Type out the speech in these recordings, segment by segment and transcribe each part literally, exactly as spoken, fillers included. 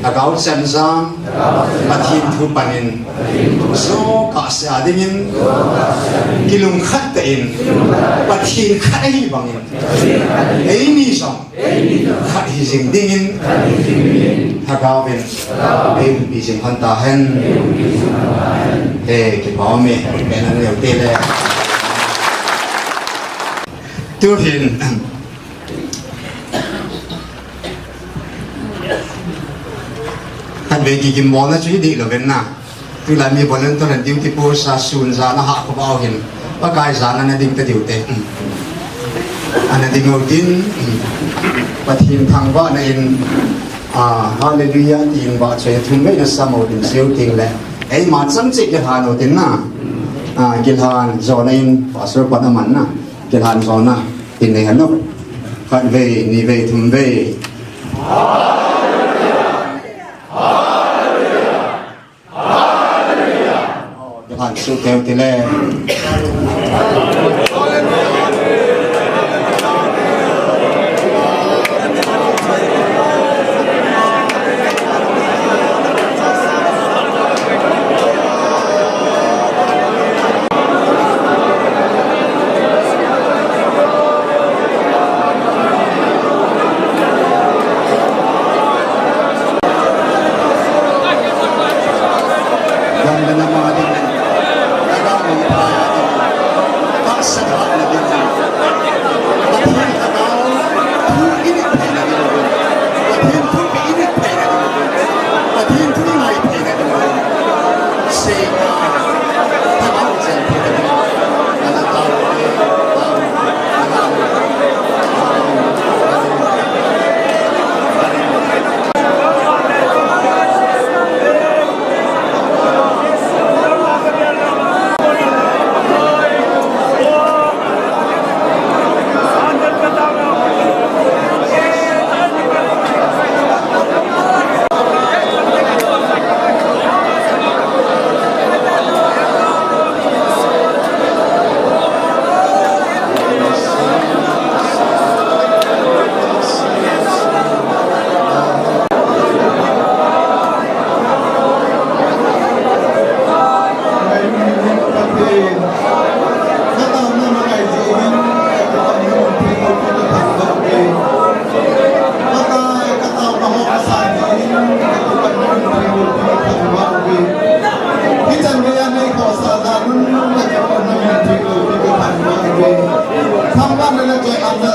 Lhagao chemjam, Pathen thu panin, jo kahsea dingin, kilungkhat tah in, Pathen khat ahi bangin, eimi jong khat hi jing dingin, Lhagao vin, eiumpi jing lhon tahen. He, kipa ume, pena neo tele. Tuhin, khatvei kigimmo na chu hi dih louvin na. Tulai mi volunteer hin duty post a sun jan a hah khovah uhin. Pakai jan a ana ding ta diu te. Ana ding u tin, Pathen thangvahna in, a, Hallelujah tin vahchoi thum vei na sam u tin seiu tin le. Eima chang cheh kilhan u tin na. A, kilhan jona in, Pastor pan aman na. Kilhan jona in nei hen u. Khatvei, nivei, thumvei. Kilhan suh teu tile. Thangvahna le choi-atna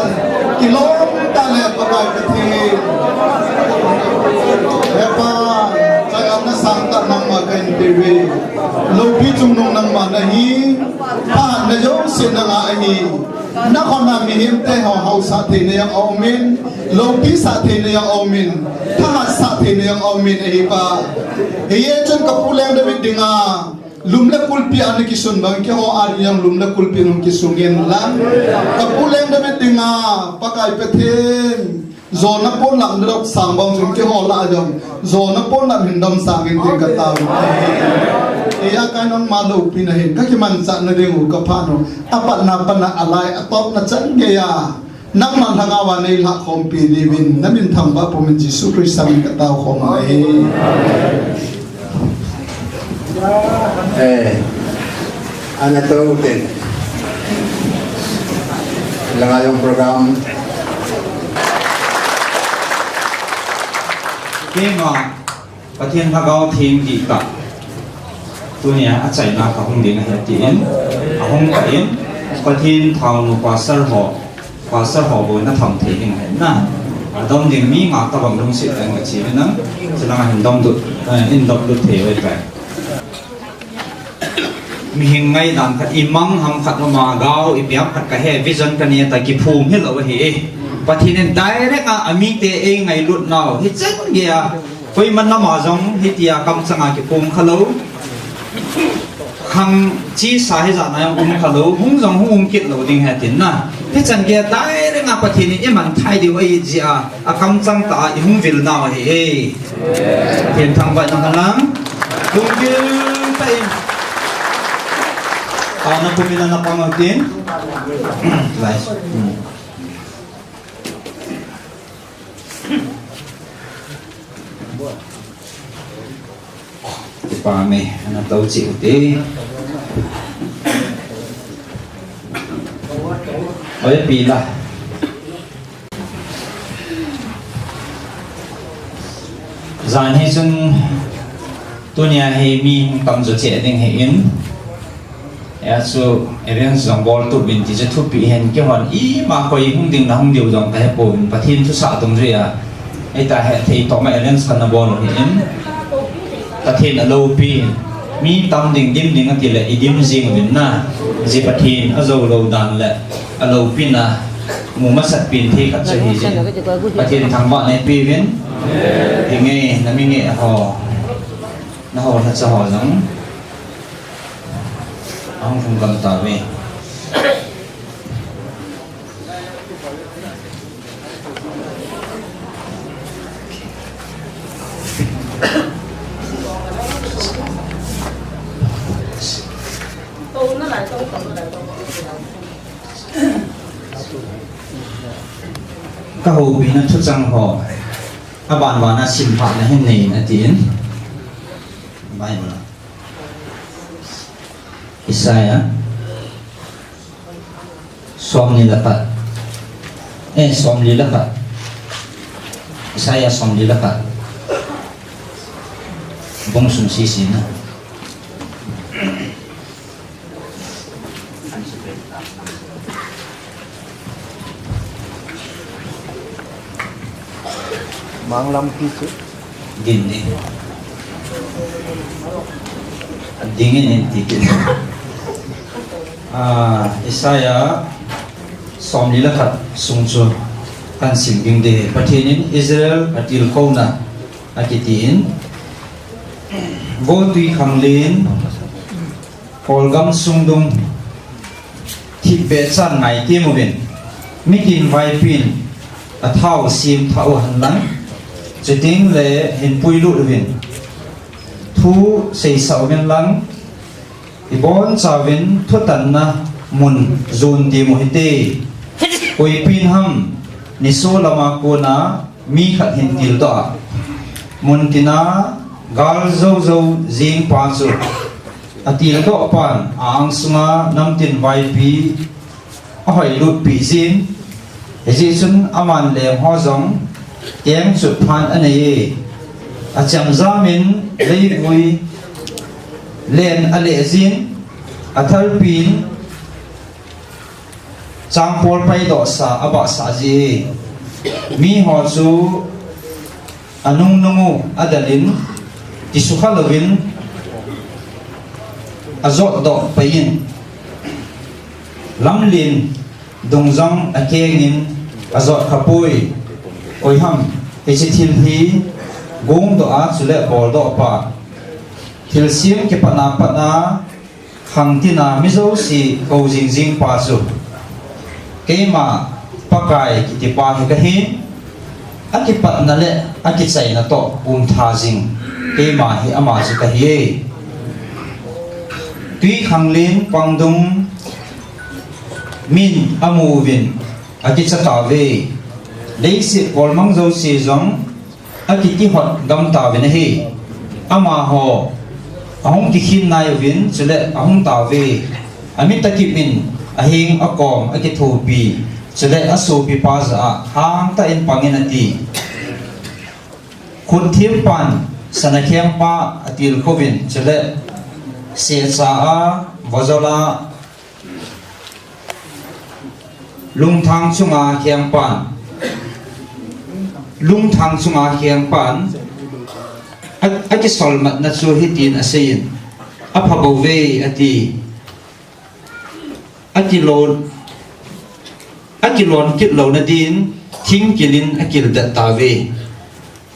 kilom tah le Pakai Pathen. He Pa, choi-atna sangtah nangma kahin peuve. Loupi chungnung nangma nahi. Phatna jouse nanga ahi. Nakhut a mihem te ho haosah theina jong aumin, loupi sah theina jong aumin, thahat sah theina jong aumin ahi Pa. Hijeh chun kapu Leng David dinga, lum le kulpi ana kisun bang keiho a ding jong lum le kulpi hung kisun in lang. Kapu Leng David dinga, Pakai Pathen, jona pon lam dok sang bang chun keiho lah a jong jona pon lam hin dom sangin tin katao. Eia kai nangma loupina hin kakimanchah na ding u kaphat u. Apatna pat a alai atopna chan geiya nangma lhagao a neilhah khompi diuvin namin thangvah pumin Jesu Christa min katao khom ahi. Eh, ana tou ten. Langa jong program. Kema, Pathen Lhagao Theng dihtah. Tunia achaina kahung ding ahi tin. Ahung kah in, Pathen thaonu pastor ho. Pastor ho bou na tham thei ding ahi na. Adom ding mi nga tabang lungset tah in kache in lang. Chulanga hin dom lut, eh, hin dom lut thei uve tai. Mihing ngaidan khat, imang ham khat, ama gao, ipi ham khat kahe, vision kanei ta kiphum hilou ahi. Pathen in direct a, amite eingailut nau hichan geiya. Koiman ama jong hitia kamchanga kiphum khalou. Khang chesa hijat na jong um khalou, hung jong hung um kit lou ding ahi tin na. Hichan geiya direct a Pathen in iman thei diu ahi jeh a, akamchang tah a ihung vil nau ahi. Pathen thangvah in umhen lang. Lunggil tah in. Taona pumin ana pang utin. Lai. Hmm. Pa me, ana tou chi u te. Oi, pi la. Jan hi chun tunia hi mi hung tam jo che ding hi in. Hia chu events jong bol tu vin ti chu thupi hen, kihon ima koi hung ding na hung diu jong ka he pouvin, Pathen thusah tung jui a. Hita he thei to ma events kan na bol u hi in. Pathen a lopi, mi tam ding dim ding ati le i dim jing vin na. Ji Pathen a jo lo dan le a lopi na mu masat pin thei khat chu hi ji. Pathen thangvah na pe vin. Hi nge na mi nge ho. Na ho na cha ho jong. Ahung hung gam ta ve. Ka houpi na thuchang ho. A ban ban a sim pha na hin nei na tin. Bible. Isaiah. Somni le khat. Eh, somli le khat. Isaiah somli le khat. Bung sung sisi na. Mang lampi chu. Din ni. Dingin in ti kit. Ah, Isaiah somli le khat sung chu kan sim ding de. Pathen in Israel a tilkhouna a kiti in. Vo tui khanglen, Kawlgam sungdung, thipbeh chan ngai tiem uvin, mitin vaipin, a thau sim thah u hen lang, chuteng le hin puilut uvin, thu seisah uvin lang, i bonchauvin thutanna mun jon tiem u hite. Koipin ham, niso lama kona, mi khat hin tildoh a, mun tina gal jojo jing pa chu, a tildoh pan a angsunga namtin vaipi a hoilut peh jin, hijeh chun aman leng ho jong keng chut phan a nei e, a chemjam in leivui len a leh jin, a thalpin Changpol paidoh sa, a bahsah ji. Mi ho chu a nungnung u, a dalin, kisukha louvin, a jotdoh pai in. Lamlen dung jong a kengin, a jot khapoi. Koiham, hiche thil hi, gongdoh a, chule boldoh pa. Thilsem kipatna patna, Khangtina mi jouse kou jingjing pa chu, keima Pakai kiti pa hi kahin, a kipatna le a kichaina toh umtha jing, keima hi ama chu kahi e. Tui khanglen pangdung min a mu uvin a kicha tauve. Leiset kolmang jouse jong a kiti hot gam tauvin ahi. Amaho ahung kikhin nai uvin, chule ahung tauve. A mit a kip in a heng a kom a kithopi, chule a sopipa jah a hangtah in pangin ati. Khut thim pan sana khempa a tilkhouvin, chule secha a vojol a Lungthang chunga khengpan, lungthang chunga khengpan, a, a kisolmatna chu hitin aseiyin, apha bouve ati, a kilon, a kilon kit louna din, thingkil in akil det tauve.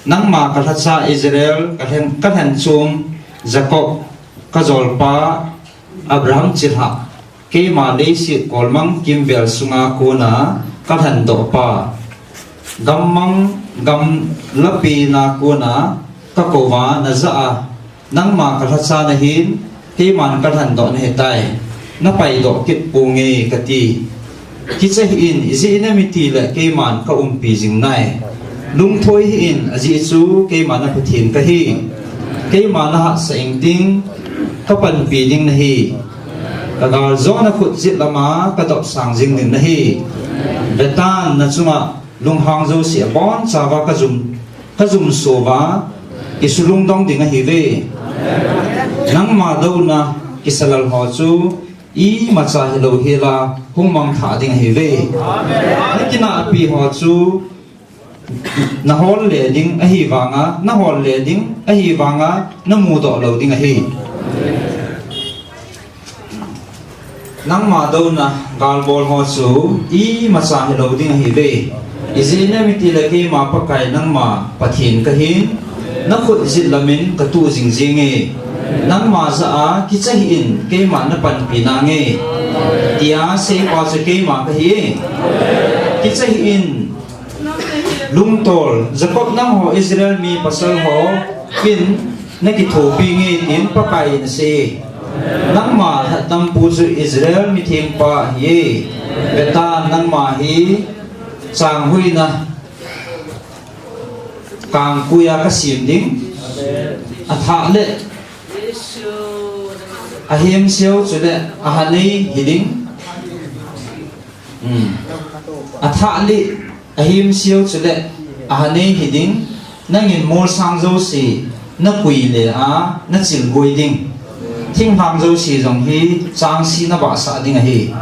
Nangma kalhacha Israel, kalhen, kalhen chom Jacob, kajolpa Abraham chilhah, keima leiset kolmang kimvel sunga kona kalhendoh pa, gammang gamlapina kona kakouva najah a, nangma kalhacha nahin, keiman kalhendoh nahitai, napaidoh kit ponge kati. Kicha hih in, ijeh inem itile keiman kaumpi jing nai. Lungthoi hih in, ajeh chu keima na Pathen kahi. Keima nahatsah ingting, kapanpi ding nahi. Kagal jong nakhut jet lama kadopsang jing ding nahi. Vetan, nachunga lunghang jouse abonchan kajum, kajumso uva, kisulungdong ding ahiuve. Nangma douna kisalal ho chu imacha hilou hela hung mangthah ding ahiuve. Nakinahpi ho chu nahol le ding ahivanga, nahol le ding ahivanga, namudoh lou ding ahi. Nangma douna galbol ho chu imacha hilou ding ahiuve. Ijeh inem itile keima Pakai nangma Pathen kahin, nakhut jet lamin katuh jingjinge. Nangma jah a kicha hih in, keima napanpi nange, tia seipa chu keima kahi. Kicha hih in, lungtol, Jacob nangho Israel mi pasal ho in nakithopi nge, tin Pakai in asei. Nangma lhatdampu chu Israel mithengpa ahi. Vetan, nangma hi changhuina kangkuiya kasem ding. Athah le ahemseu chule ahanei hiding. Hmm. Athah le ahemseu chule ahanei hiding. Nangin molsang jouse nakui le a nachilgoi ding. Thinglhang jouse jong hi changse nabahsah ding ahi.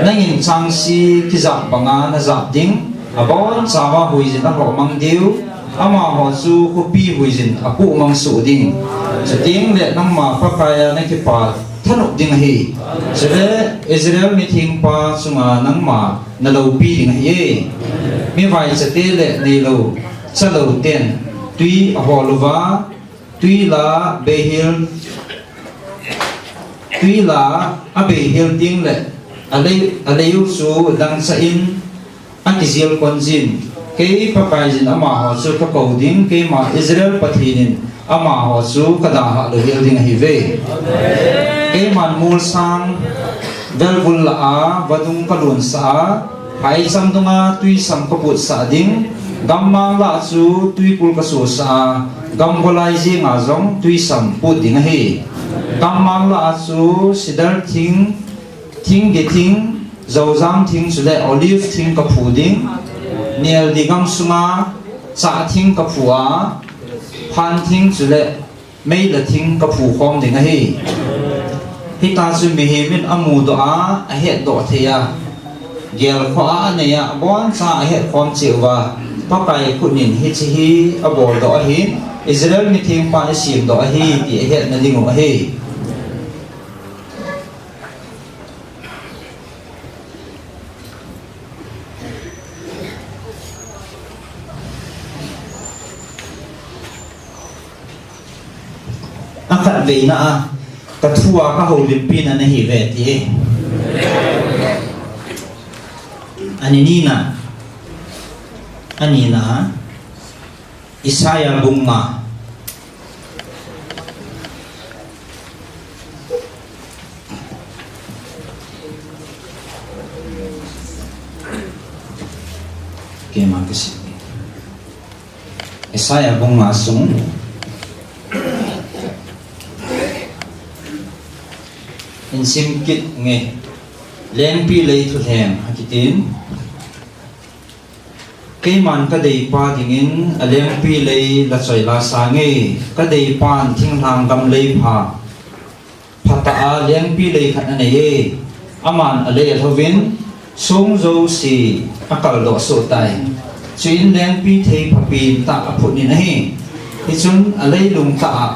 Nangin changse kijap banga najap ding. Abonchan huijin alhohmang diu. Amaho chu khopi huijin apohmang soh ding. Chutengle nangma Pakaiya nakipa thanop ding ahi. Chule Israel mithengpa chunga nangma naloupi ding ahiye. Mivaichate le neilou chalou ten twi ahol uva, twi la beihel, twi la abeihel tengle alei, aleiu chu dangchah in akijel kon jin. Kei Pakaiyin amaho chu kakou ding, keima Israel Pathen in amaho chu kadalhah louhel ding ahiuve. Keiman molsang velvul lah a vadung kalonsah a, phaicham dunga twisam kaputsah ding, gammang lah chu twikul kasosah a, gamgolai jenga jong twisam put ding ahi. Gammang lah a chu sidar thing, thingge thing, joujam thing chule olive thing kaphu ding, neldi gamsunga chah thing kaphu a, phan thing chule meila thing kaphu khom ding ahi. Hita chu mihem in amudoh a, ahetdoh thei a, gelkhoh a anei a, abonchan ahetkhom cheh uva, Pakai khut in hiche hi aboldoh ahin, Israel mithengpan asemdoh ahi ti ahetna dingu ahi. Akhatveina a, kathua kahoulimpina nahiuve ti. Ani nina, anina, Isaiah bung nga. Keima kasim. Isaiah bung nga sung. Insim kit nge. Lengpi lei thulheng akitin. Keiman kadeipa dingin alengpi lei lachoi lasange, kadeipan thinglhang gam lei pha, phatah a lengpi lei khat aneiye, aman alei alhouvin, song jouse akaldoh sohtai. Chuin lengpi thei phapen tah aphut in ahi. Hichun aleilung tah a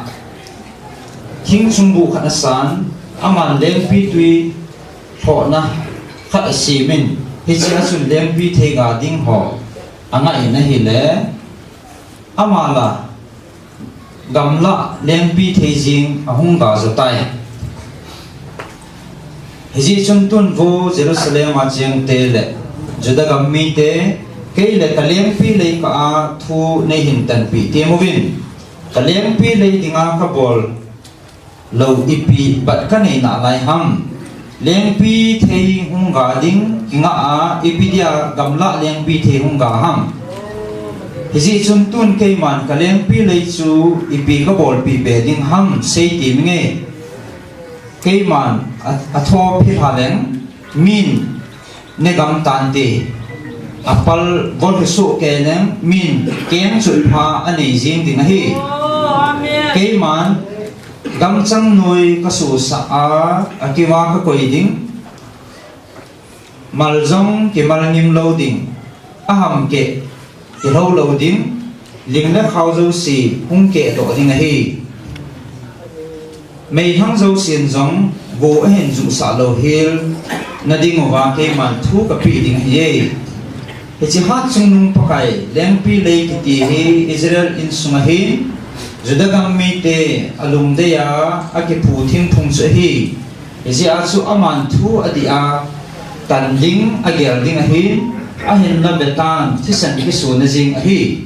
thing chungbu khat asan, aman lengpi twi lhohna khat asemin, hichea chun lengpi thei ga ding ho angah in ahile, amala gamlah lengpi thei jing ahung ga jotai. Hijeh chun tun vo Jerusalem a chengte le Juda gam mite, kei le kalengpi lei kah a thu neihin tanpeh temuvin. Kalengpi lei dinga kabol lou ipi bat kanei nalai ham? Lengpi thei hung ga ding kingah a, ipi dia gamlah lengpi thei hung ga ham? Hijeh chun tun keiman ka lengpi lei chu ipi ka bolpeh be ding ham sei ti mi nge. Keiman a, a tho phi lha leng min ne gam tante. A pal vol hi suh kei leng min keng chu pha a nei jing ding ahi. Amen. Keiman gamchang noi ka susah a, a kiva ka koi ding. Mal jong kimal ngim lou ding, a ham keh kilou lou ding, ling le khao jouse hung keh doh ding ahi. Meilhang jousen jong go ahin juhsah lou hel na ding uva keiman thu ka peh ding ahi e. Hiche Hatchungnung Pakai lengpi lei kiti hi Israel insung ahin, Juda gam mite a lungdei a, a kiphu thingphung chu ahi. Hijeh a chu aman thu adih a, tan ding, a gel ding ahin, ahinla betan, thisan kisuna jing ahi.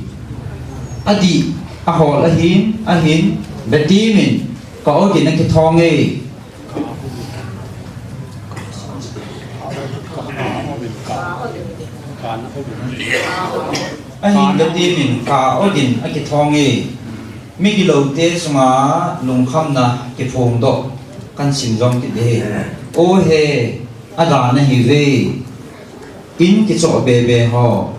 Adih, ahol ahin, ahin, betemin, ka ogin akithong e. Ahin betemin, ka ogin akithong e. Migiloute chunga lungkhamna kiphongdoh kan sim jom kit ding ahi. O he, adana ahiuve. In kichoh bebe ho,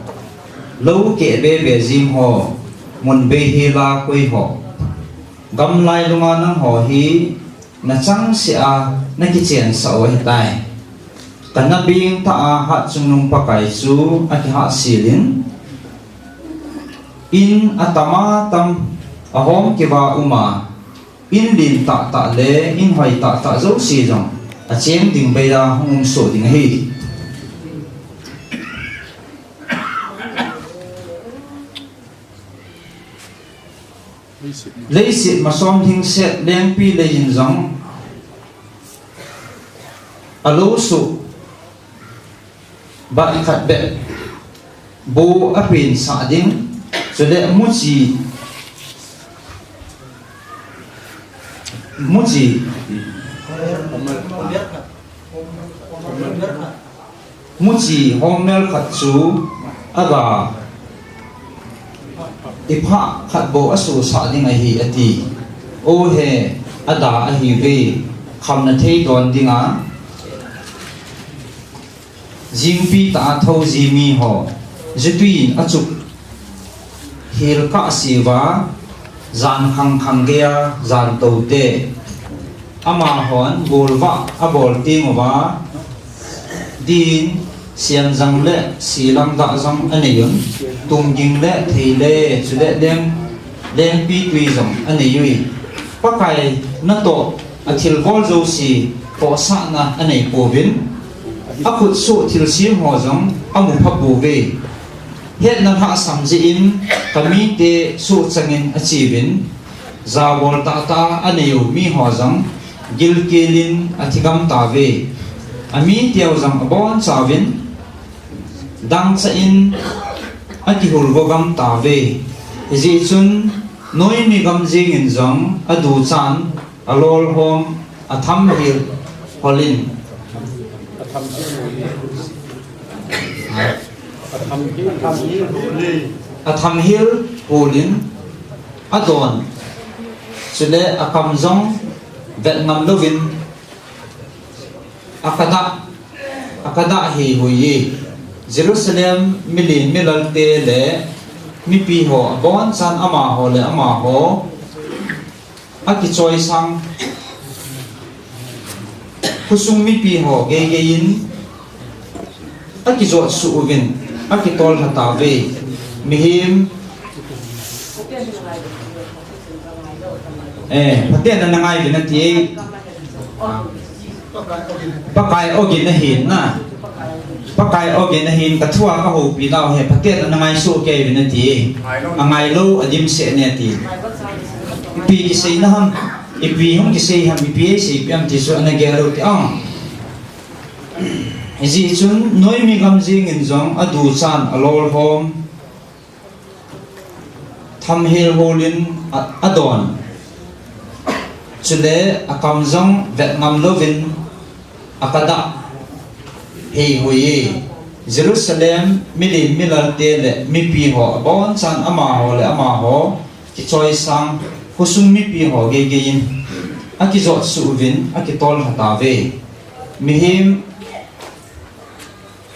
lou keh bebe jim ho, mun bei hela koi ho, gamlai lunga nangho hi nachangseh a nakichensah u ahitai. Kana beng tah a Hatchungnung Pakai chu akihahsel in, in atam atam, ahom kiva uma, in len tahtah le in hoi tahtah jouse jong acheng ding beida hung um soh ding ahi. Leiset masom lhingset lengpi leiyin jong alou suh bat khat beh bu apen sah ding, chule muchi, muchi, muchi hongmel khat chu aga iphah khat bou asosah ding ahi ati. O he, ada ahiuve, khamna thei don dinga. Jingpi tah a thou ji miho, jutui in achup hel kahseuva, jan khang khang geiya jan toute, amahon golvah abol teng uva, din, sianjang le silang dah jong anei un, tungging le thei le chule leng, lengpi tui jong anei ui. Pakai natoh athilbol jouse khohsahna anei pouvin, akhutsoh thilsem ho jong amu pha pouve. Hetna lhahsam jeh in kamite sohchangin acheuvin, jabol tahtah a anei u miho jong gilkel in athigam tauve. Amiteu jong abonchauvin dangchah in akihulgo gam tauve. Hijeh chun noimi gam jengin jong aduchan, alolhom, athamhel holin, athamhel holin, adon, chule akam jong vet ngam louvin akadah, akadah hei hui e. Jerusalem milen milalte le mipiho abonchan amaho le amaho akichoisang, khosung mipiho geigei in akijotsuh uvin akitol lha tauve. Mihem, eh, phaten ana ngai uvin ati. Pakai ogin ahin na. Pakai ogin ahin, kathua kahoupi nau hi phaten ana ngai soh kei uvin ati. Angailou, adimset ne ati. Ipi kiseina ham, ipi hung kisei ham, ipi eiseipeh ham ti chu ana gel lou ti ang. Hijeh chun noimi gam jengin jong aduchan, alolhom, thamhel holin a, adon, chule akam jong vet ngam louvin akadah hei hui e. Jerusalem milen milalte le mipi ho abonchan amaho le amaho kichoisang khosung mipi ho geigei in akijot suh uvin akitol lha tauve. Mihem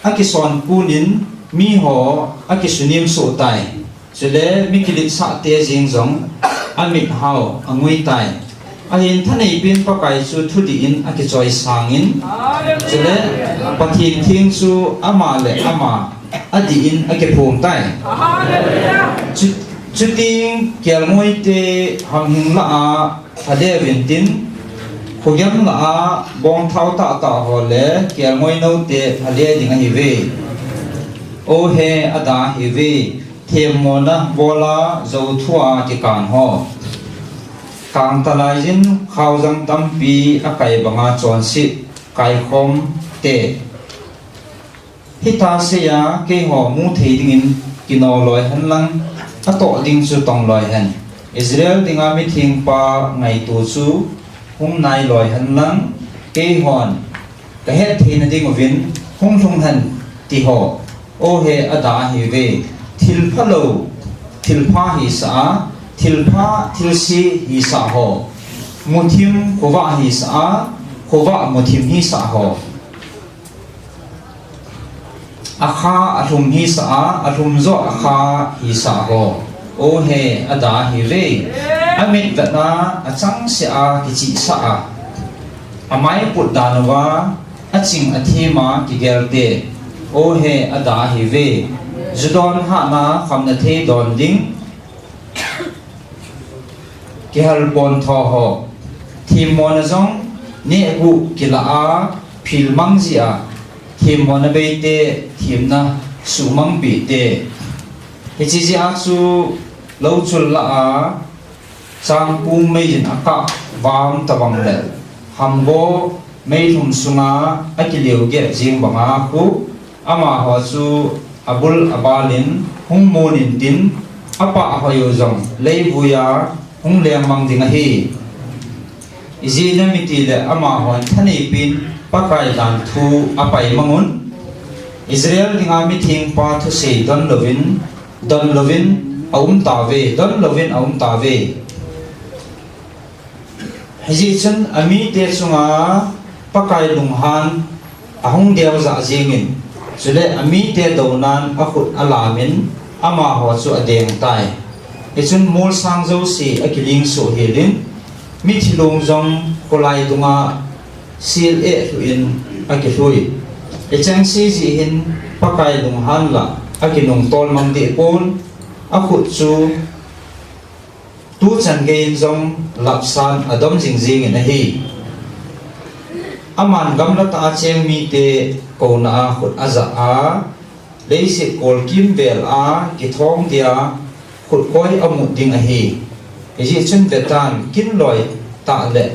akison kunin miho akisunem soh tai. Chule mi kiletsah te jeng jong amit hao angui tai. Ahin thaneipen Pakai chu thudih in akichoisangin, chule Pathen theng chu ama le ama adih in akiphong tai. Chu, chuteng kelngoi te hamhing lah a lhalet uvin tin, khogam lah a bongthao tahtah ho le kelngoi nou te lhalet ding ahiuve. Ohe, ada ahiuve. Themmona bola jou thua kikan ho. Kangtalai jin khaojang tampi akai banga chonset kaikhom te. Hitia seija keiho mu thei dingin kino loi hen lang, atoh ding chu tong loi hen. Israel dinga mithengpa ngaito chu hung nai loi hen lang, keihon kahet theina ding uvin hung lhung hen, ti ho. Ohe, ada ahiuve. Thilpha lou, thilpha hisah a, thilpha thilse hisah ho. Muthim khovah hisah a, khovah muthim hisah ho. Akha alhum hisah a, alhum joh akha hisah ho. Ohe, ada ahiuve. Amit vetna achangseh a kichihsah a, amai put dan uva aching athema kigel te. Ohe, ada ahiuve. Ju don hahna khamna thei don ding kihal pontho ho. Themmona jong nehguh kilah a philmang jia, themmona beite themna suhmang peh te. Hiche jeh a chu louchul lah a changpung mei in akah vam tabang le, hamgo meilhum sunga akileo gep jeng banga khu, amaho chu abul abal in hung mun intin, apah hoi u jong leivui a hung lengmang ding ahi. Ijeh inem itile amahon thaneipen Pakai dan thu apaimang un. Israel dinga mithengpa thusei don louvin, don louvin aum tauve, don louvin aum tauve. Hijeh chun amite chunga Pakai lunghan ahung deujah jengin, chule amite dounan akhut alamin amaho chu adeng tai. Hichun molsang jouse akiling soh helin, mithi long jong kholai dunga sil eh lhuh in akilhui. Hichengse jeh hin Pakai lunghan lah akinung tolmang deh pon, akhut chu tuchan geiyin jong lapsan adom jingjing in ahi. Aman gamlatah a cheng mite kouna a khut ajah a, leiset kolkim vel a kithong dia khut koi amut ding ahi. Hijeh chun vetan, kin loi tah le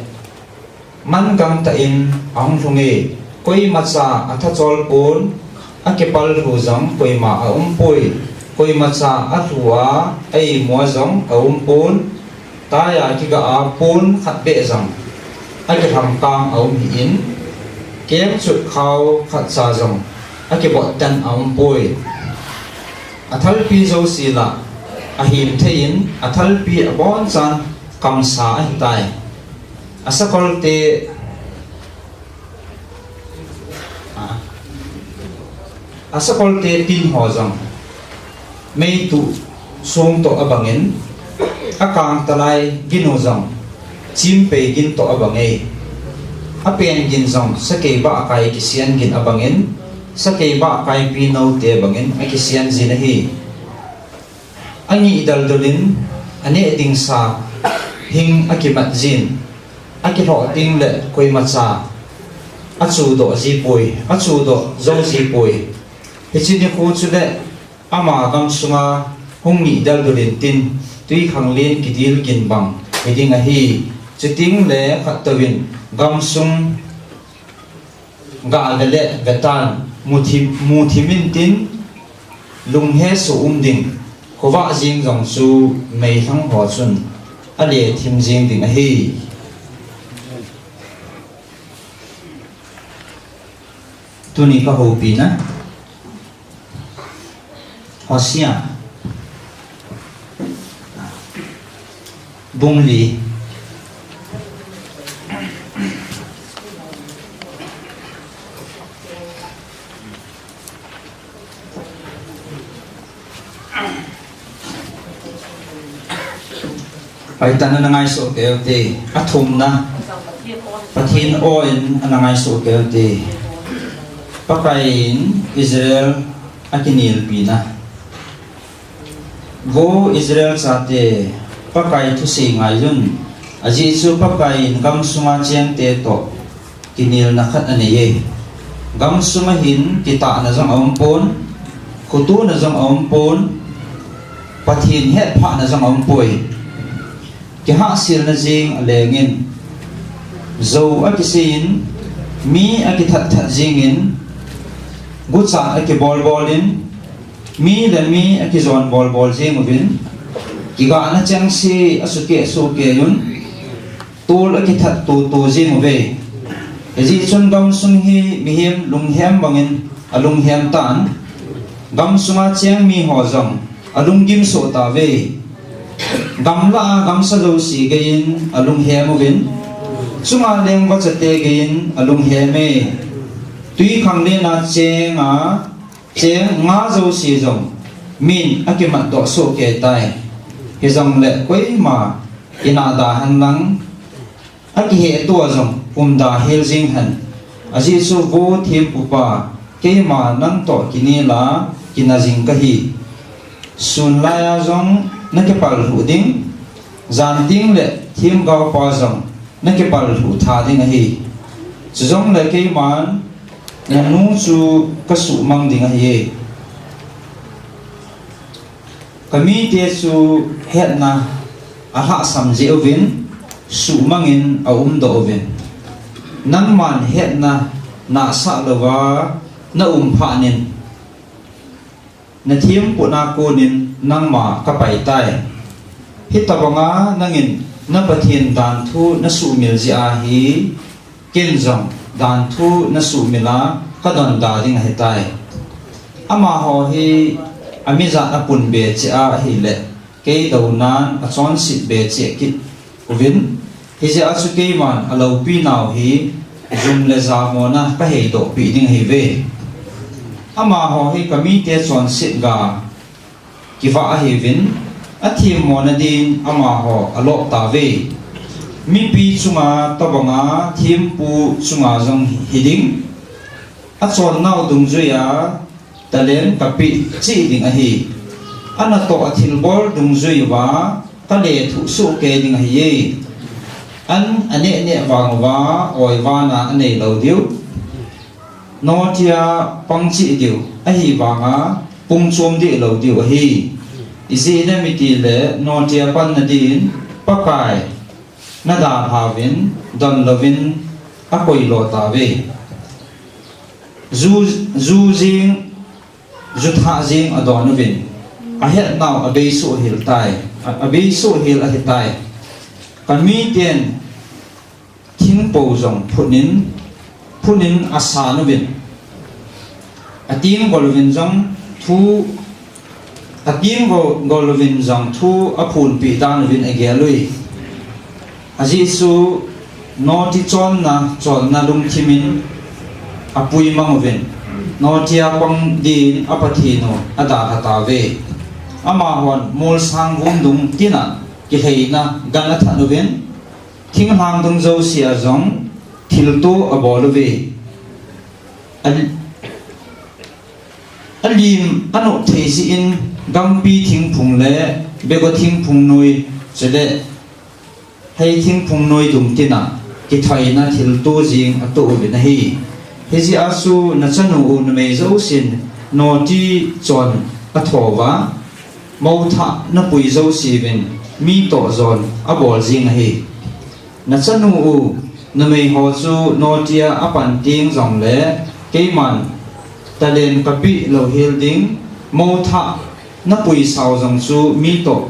man gangtah in ahung lhunge. Koimacha athachol pon, akipal lhu jong koima aumpoi. Koimacha alhu a, a-imu a jong aumpon. Taiya kiga a pon khat beh jong akilhamkang aum hih in, kengchut khao khatcha jong akibot ten aumpoi. Athalpi jouse lah ahem thei in, athalpi abonchan kamsa ahitai. Asakolte, a, asakolte tin ho jong meituh song toh abangin, akangtalai gin u jong chimpei gin toh abange. Apen gin jong sakei bahkai kisian gin abangin, sakei bahkaipi noute bangin akisian jin ahi. Angih daldal in, aneh dingsa hing akimat jin, akilhoh ding le koimacha achudoh jipoi, achudoh jou jipoi. Hiche nikho chule ama gamsunga hung ngih daldal intin, twikhanglen kidil gin bang hiding ahi. Chuteng le khattouvin gamsung gah ve le vetan, muthim, muthim intin, lunghesoh um ding, khovah jeng jong chu meilhang ho chun alethim jeng ding ahi. Tuni kahoupina, Hosea bung li. Hoitah in ana ngaisuh kei ute. Athumna, Pathen aw in ana ngaisuh kei ute. Pakaiyin Israel akinelpina. Vo Israel chate, Pakai thusei ngaiyun, ajeh chu Pakaiyin gamsunga chengte toh kinelna khat anei e. Gamsunga hin kitahna jong aumpon, khotona jong aumpon, Pathen hetphahna jong aumpoi. Kihahselna jeng alengin, jou akiseiyin, mi akithat that jengin, guchat akibolbolin, mi le mi akijon bolbol jeng uvin, kigahna chengse asukeh sukeh un, tol akithat toto jeng uve. Hijeh chun gamsung hi mihem lunghem bangin alunghem tan, gamsunga cheng miho jong alunggim soh tauve. Gamlah a gamsa jouse geiyin alunghem uvin, chunga leng vachate geiyin alunghem e. Twikhanglen a cheng a, cheng nga jouse jong min akimatdoh soh kei tai. Hijongle koima inah da henlang, akihettoa jong umda hel jeng hen. Ajeh chu vo thempupa, keima nangtoh kinel a kina jing kahi. Sun laiya jong nakipallhuh ding, jan tengle themgaopa jong nakipallhuh tha ding ahi. Chujongle keiman nanu chu kasuhmang ding ahi. Kamite chu hetna alhahsam jeh uvin, suhmangin aumdoh uvin. Nangman hetna nahsah louva naum phatnin, nathempuina konin nangma kapai tai. Hitobanga nangin na Pathen danthu nasuhmil jeh ahi, ken jong danthu nasuhmil a kadonda ding ahitai. Amaho hi amijat apunbe cheh a ahile, kei dounan achonsetbe cheh kit uvin, hijeh a chu keiman aloupinau hi jum le jamona kaheidohpeh ding ahiuve. Amaho hi kamite chonset ga kivah ahiuvin, athemmona din amaho alop tauve. Mipi chunga tobanga thempu chunga jong hiding, achonnau dungjuia talent kapeh cheh ding ahi. Anatoh a thilbol dungjui uva kalethuh soh kei ding ahiye. An aneh neh vang uva oivana aneilou diu, notia pang cheh diu ahivanga pungchom dehlou diu ahi. Ijeh inem itile notia panna din Pakai nadalhauvin, donlouvin akoilo tauve. Ju, ju jeng, ju thah jeng adon uvin, ahetnau abeisoh hel tai, a, abeisoh hel ahitai. Kamiten thingpo jong phutnin, phutnin asan uvin, atenggol uvin jong thu, atenggol, gol uvin jong thu aphonpeh dan uvin agel ui. Ajeh chu noti chonna, chonna lungthimin apuimang uvin, notia pang din a Pathen u adalha tauve. Amahon molsang vumdung tina kilheina gan athat uvin, thinglhang dung jousea jong thilto abol uve. A, alim anop thei jeh in gampi thingphung le bego thingphung noi, chule hei thingphung noi dung tina kithoina thilto jeng atoh uvin ahi. Hijeh a chu nachanu u numei jousen noti chon athouva, mouthah napui jouseuvin mi toh jon abol jeng ahi. Nachanu u numeiho chu notia apan teng jongle keiman talent kapeh louhel ding, mouthah napui sao jong chu mi toh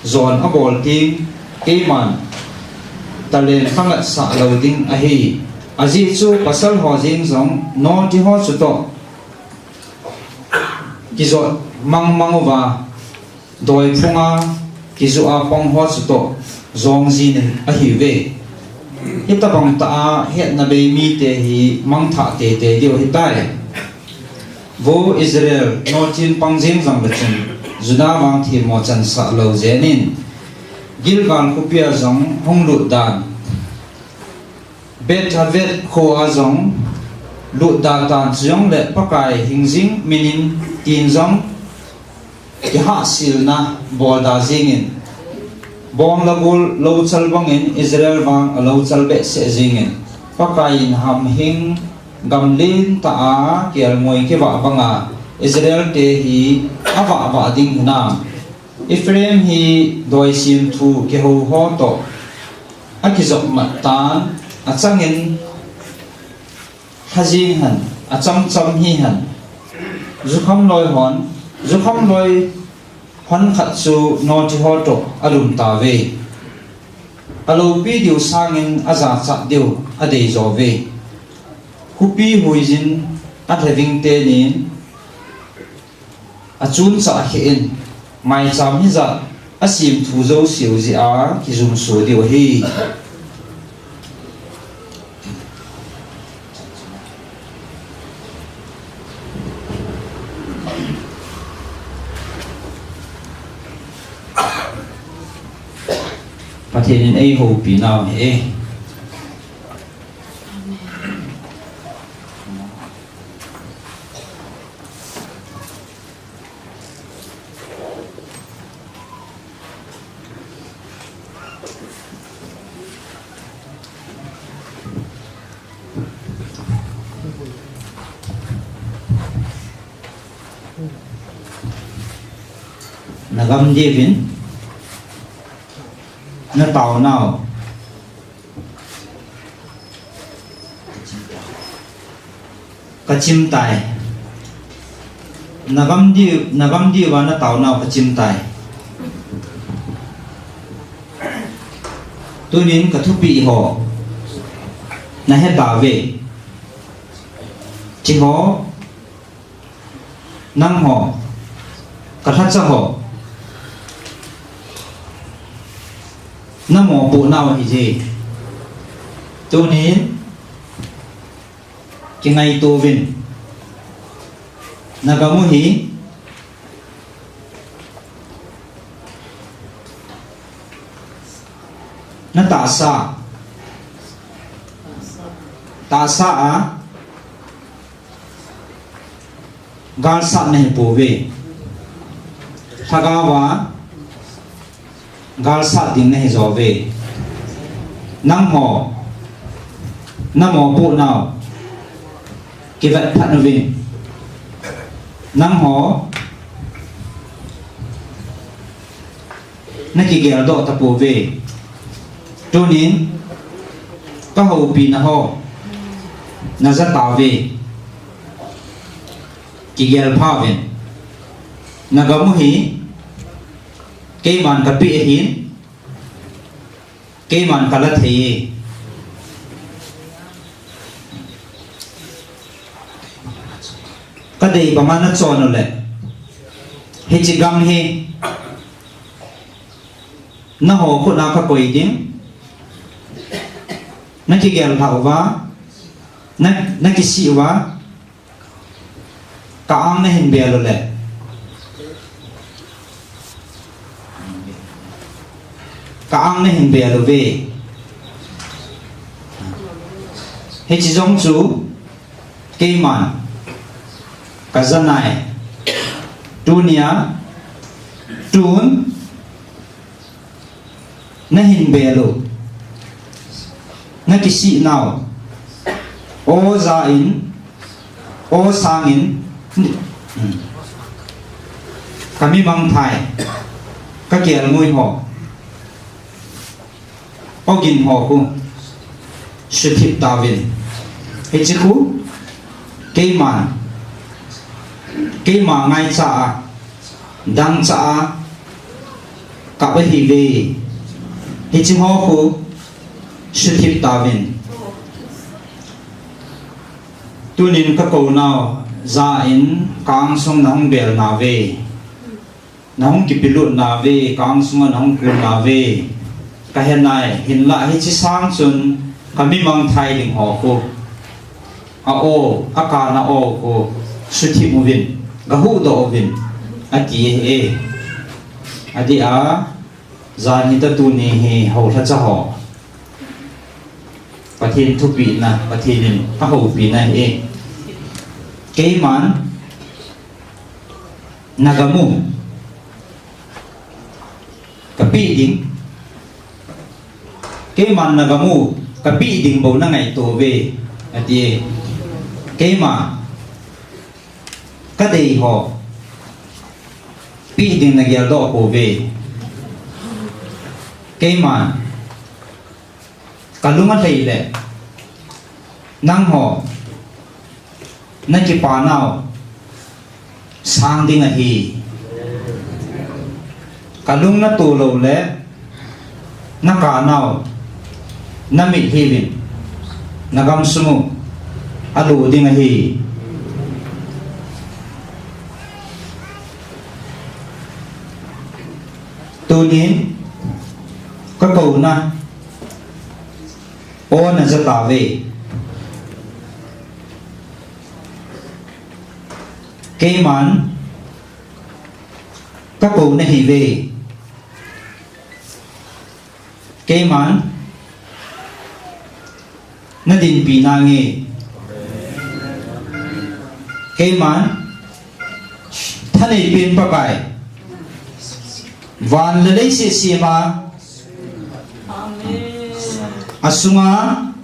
jon abol teng, keiman talent kangatsah lou ding ahi. Ajeh chu pasalho jeng jong notiho chutoh kijot mangmang uva, doiphunga kijoh a pang ho chutoh jong jin ahiuve. Hitabang tah a hetna bei mite hi mangthah teitei diu ahitai. Vo Israel, nochin pang jing jongle chun, Judah vang themmo chansah lou jeh in, Gilgal khopia jong hung lut dan, Beth-aven khoa jong lut da tan, chujongle Pakai hingjing minin tin jong kihahselna bol da jingin, bong le gol louchal bangin Israel vang alouchal behseh jingin, Pakai in hamhing gamlen tah a kelngoi kivah banga Israel te hi avah vah ding hinam? Ephraim hi doisemthu kihou ho toh akijop mat tan, achangin lha jing hen, achamcham hi hen, jukham loi hon, jukham loi hon khat chu noti ho toh alum tauve. Aloupi diu sangin ajachat diu adei jouve. Khopi huijin alheving tenin achunchah kheh in, maicham hijat asemthu jouseu jeh a kijumso diu ahi. Pathen in eihoupi nau ahi. Nagam diuvin nataonau kachim tai. Nagam diu, nagam diuva nataonau kachim tai. Tunin kathupeh ho nahe tauve. Chiho, nangho, kalhacha ho, namopohnau ahije. Tunin kingaitouvin, nagamu hi natahsa, tahsa a galsat nahipouve. Lhagaova galsat ding nahijouve. Nangho, namopohnau kivetphat uvin, nangho nakigeldoh tapouve. Tunin kahoupina ho najatauve. Kigelpha uvin. Nagamu hi keiman kapeh ahin, keiman kala thei e. Kadei banga nachon uleh, hiche gam hi naho khutna kakoi ding. Nakigelpha uva, na, nakisih uva, ka-ang nahin bel uleh, ka-ang nahin bel uve. Hiche jong chu keiman kajanai. Tunia, tun nahin bel u, nakisihnau, o ja in, o sang in, kami mangthai, kakelngoi ho, ogin ho khu suthip tauvin. Hiche khu keiman, keima ngaicha a, dangcha a kap ahiuve. Hiche ho khu suthip tauvin. Tunin kakounau ja in ka-angsung nahung bel nauve. Nahung kipelut nauve, kang sunga nahung kun nauve. Kahe nai, hinlah hiche sang chun kami mangthai ding ho khu, a o, a kana o khu suthip uvin, gahuhdoh uvin, ati e. Adeh a, jan hita tuni hi houlhacha ho Pathen thupina, Pathen in ahoupi na hi. Keiman nagam u kapeh ding. Keiman nagam u kapeh ding bou nangaito uve, ati. Keima kadei ho peh ding nageldoh pouve. Keiman kalung alhai le nangho nakipa nau sang ding ahi. Kalung nato lou le nakah nau namitlhi uvin, nagam sung u alo ding ahi. Tunin kakouna o naja tauve. Keiman kakou nahiuve. Keiman nadinpi nange. Keiman thaneipen Pakai, van le leiset sema asunga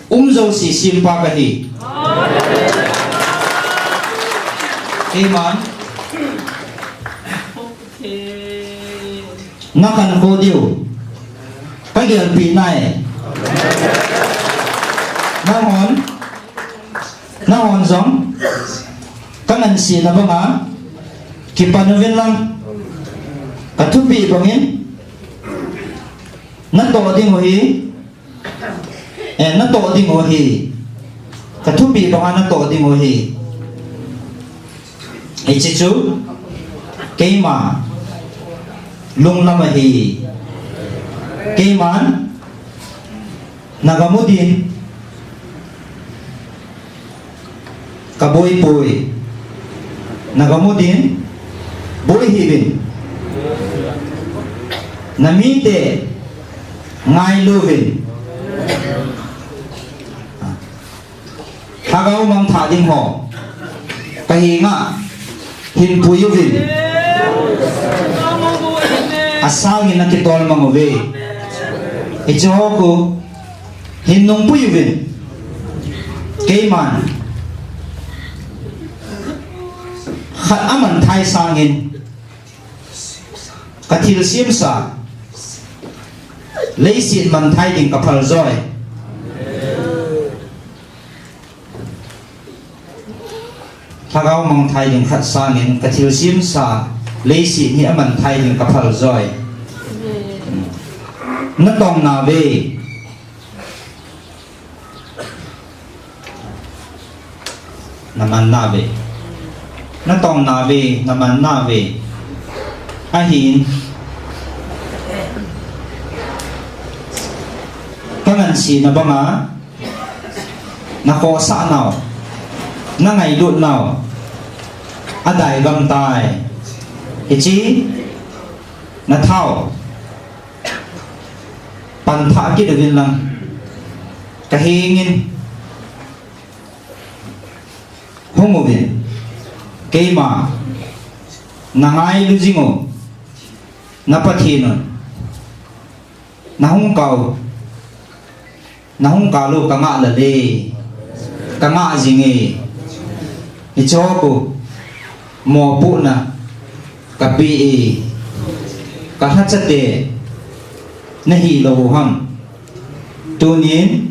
um jouse sempa kahi. Keiman nakhankho diu kagelpeh nai. Nanghon, nanghon jong kangansena banga kipan uvin lang, kathupeh bangin natoh ding u ahi. Eh, natoh ding u ahi. Kathupeh banga natoh ding u ahi. Hiche chu keima lunglam ahi. Keiman nagam u din kaboi poi. Nagam u din boi hih uvin. Namite ngailu uvin. Lhagao mangthah ding ho kahenga hinpui uvin. Asangin nakitol mang uve. Hiche ho khu hin nungpui uvin. Keiman khat amanthai sangin kathilsemsa leiset manthai ding kaphal joi. Lhagao mangthai ding khat sangin kathilsemsa leiset hi amanthai ding kaphal joi. Natong nauve. Naman nauve. Natong nauve, naman nauve. Ahin kangansena banga nakhohsah nau, nangailut nau adai gam tai. Hiche nathao panthah kit uvin lang, kahengin hung uvin. Keima nangailu jing u na Pathen un nahung kah u, nahung kah u kangah lale, kangah jinge. Hiche ho khu mopohna kapeh e. Kalhachate nahilou u ham? Tunin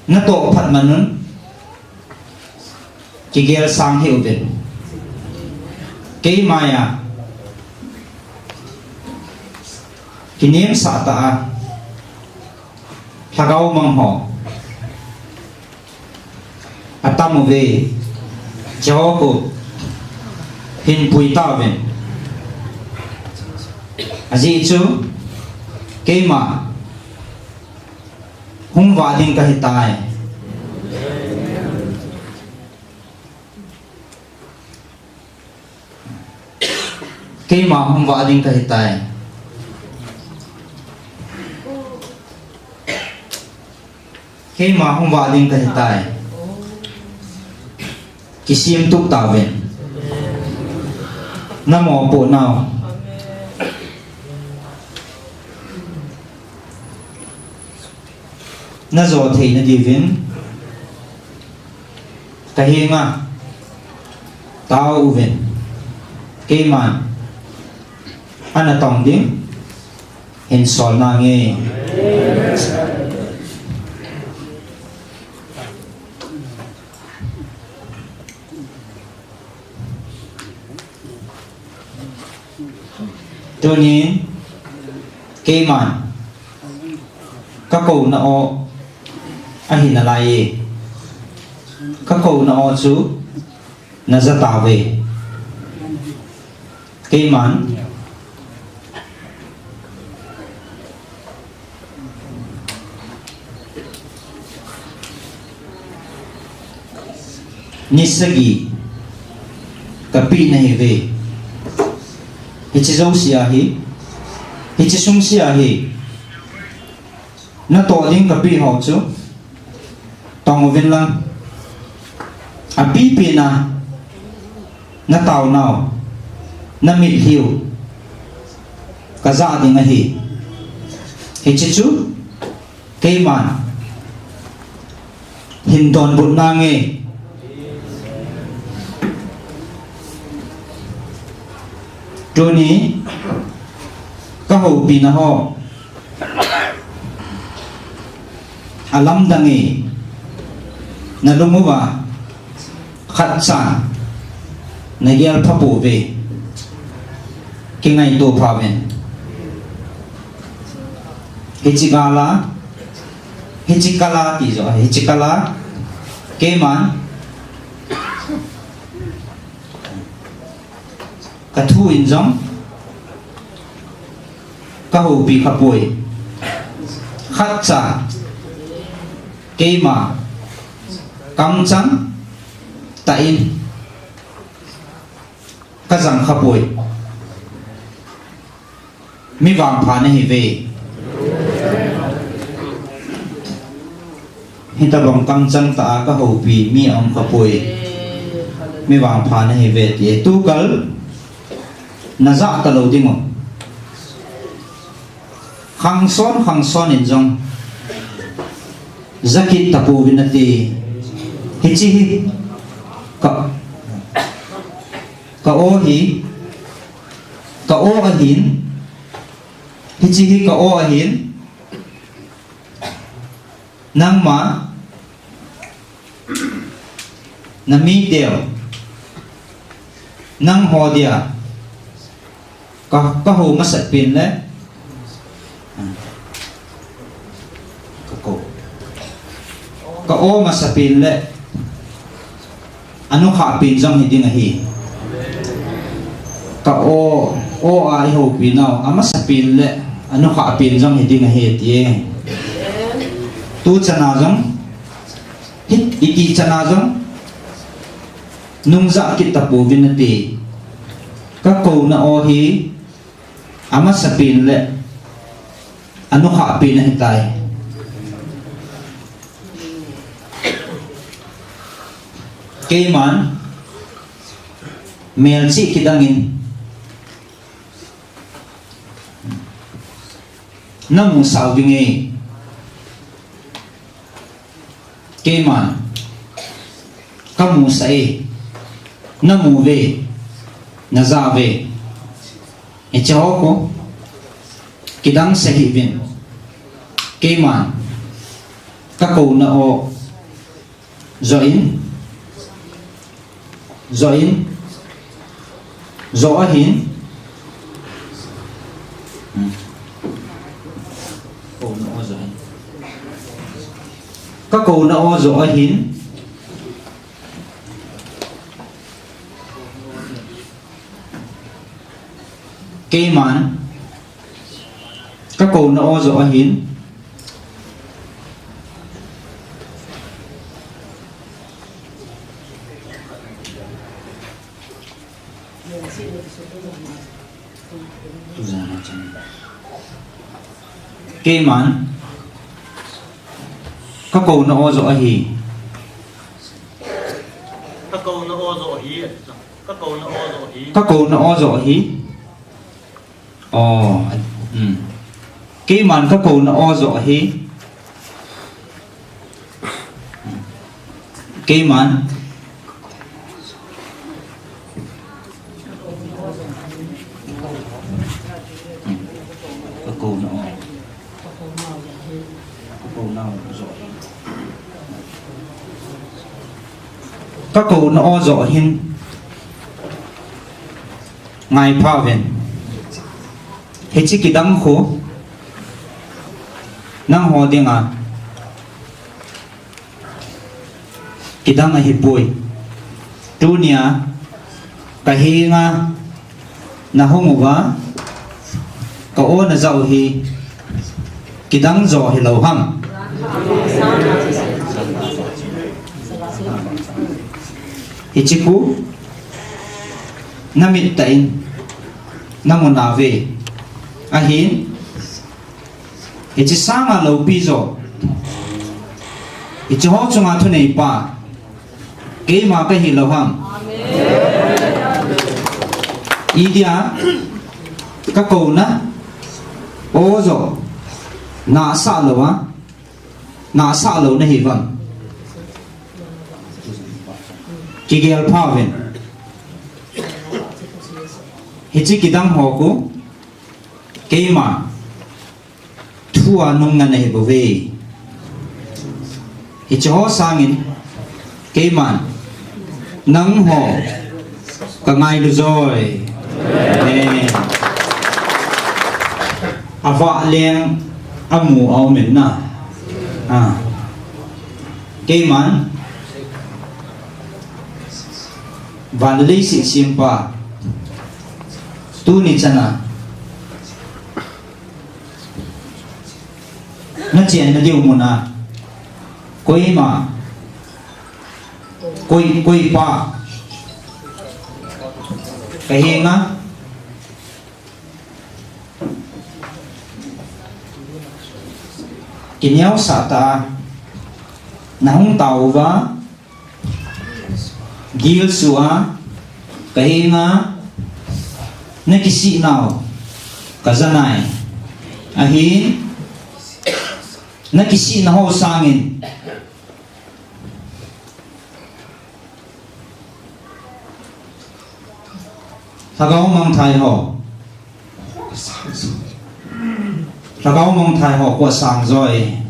natoh phat man un kigel sang hih uvin. Keima a kinemsah tah a lhagao mang ho atam uve. Hicheho khu hin pui tauvin. Ajeh chu keima hung vah ding kahitai. Keima hung vah ding kahitai. Keima hung vah ding kahitai. Kisem tup tauvin. Namopohnau najo theina diuvin kahenga tao uvin. Keiman ana tong ding hin sol nange. Tunin keiman kakouna o ahi nalaiye. Kakouna o chu naja tauve. Keiman ni sagi kapeh nahiuve. Hiche jousea hi, hiche sungsea hi natoh ding kapeh ho chu tong uvin lang, apipena nataonau, namitlhiu kajah ding ahi. Hiche chu keiman hin donbut nange. Tuni kahoupina ho alamdange, nalung uva khatcha nagel phapouve. Kingaito phauvin. Hiche kala, hiche kala tijo, hiche kala keiman kathu in jong kahoupi khapoi. Khatcha keima kamchang tah in kajang khapoi. Mi vangpha nahiuve. Hitobang kamchang tah a kahoupi mi aum khapoi. Mi vangpha nahiuve ti tukal najah talou dingu. Khangson khangson in jong jakit tapouvin nate. Hiche hi ka, ka o hi, ka o ahin. Hiche hi ka o ahin. Nangma namiteu, nangho dia ka, kahou masapen le, ka o, ka o masapen le anukhahpen jong hiding ahi. Ka o, o a ihoupinau amasapen le anukhahpen jong hiding ahi ti. Tuchana jong, hi, iti chana jong nungjah kit tapouvin nate. Kakouna o hi amasapen le anukhahpen ahitai. Keiman melchih kidangin namusau dinge. Keiman kamusah e, namuve, najauve. Hicheho khu kidang sah hih uvin. Keiman kakouna o joh in, joh in, joh ahin. Hmm. Kouna o joh in. Kakouna o joh ahin. Keiman kakouna o jo ahin. Keiman kakouna o jo ahi. Kakouna o jo ahi. Kakouna o jo ahi. Kakouna o jo ahi. O, hmm. Keiman kakouna o jo ahi. Keiman. Kakouna o. Kakouna o jo ahi. Kakouna o jo ahin. Ngai pha uvin. Hiche kidang khu nangho dinga kidang ahipoi. Tunia kahenga nahung uva ka o najah u hi kidang jo hilou ham? Hiche khu namit tah in namu nauve. Ahin, hiche sanga loupi jo, hiche ho chunga thuneipa keima kahi lou ham? Idia kakouna o jo nahsah lou a, nahsah lou nahi uvam? Kigel pha uvin. Hiche kidang ho khu keima thu a nungnga nahi bouve. Hiche ho sangin keiman nangho kangailu joi. Amen. Avah leng amu aumin na. Ah. Keiman van le leiset sempa, tuni chana nachenna diu muna koima, koi, koipa kahenga kineosah tah a nahung tao uva, gilsua kahenga nakisih nau kajanai. Ahin, nakisihna ho sangin lhagao mangthai ho, lhagao mangthai ho khu asang joi.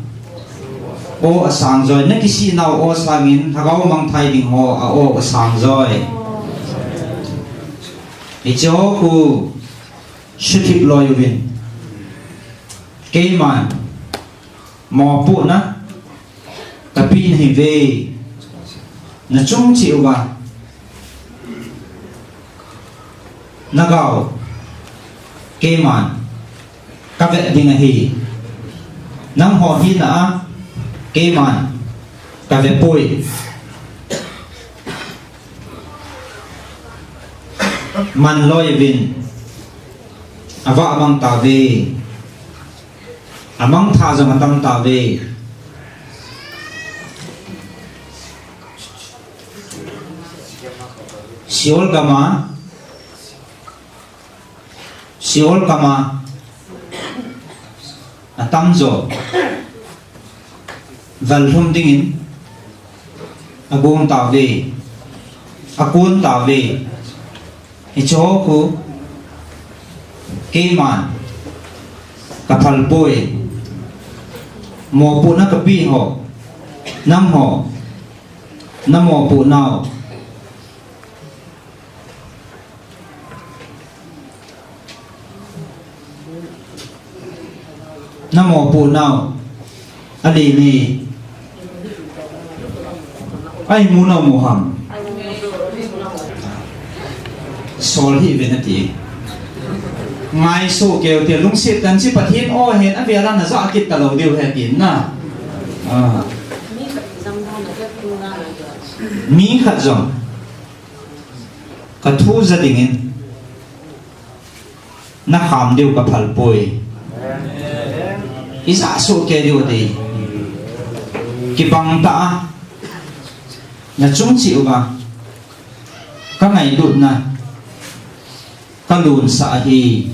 O asang joi. Nakisih nau o sangin lhagao mangthai ding ho a o asang joi. Hiche ho khu suthip loi uvin. Keiman mopohna kapeh nahiuve. Nachung cheh uva nagao keiman kavet ding ahi. Nangho hina a keiman kavepoi. Man loi uvin. Avah amang tauve. Amangthah jong atam tauve. Seol gam a, Seol gam a atam jo val lhum dingin agong tauve, akon tauve. Hiche ho khu keiman kaphal poi. Mopohna kapeh ho, nangho namopoh nau, namopoh nau alele. Ai, mu nau mu ham? Sol hih uvin ati. Ngai soh keu te, lungset tah in chi Pathen o hen, avel a na ja kit talou diu ahi tin na. Ah. Mi khat jong ka thu ja dingin na kham diu ka phal poi. I ja soh kei diu te. Kibang tah a na chung cheh uva ka ngailutna ka lunsah ahi.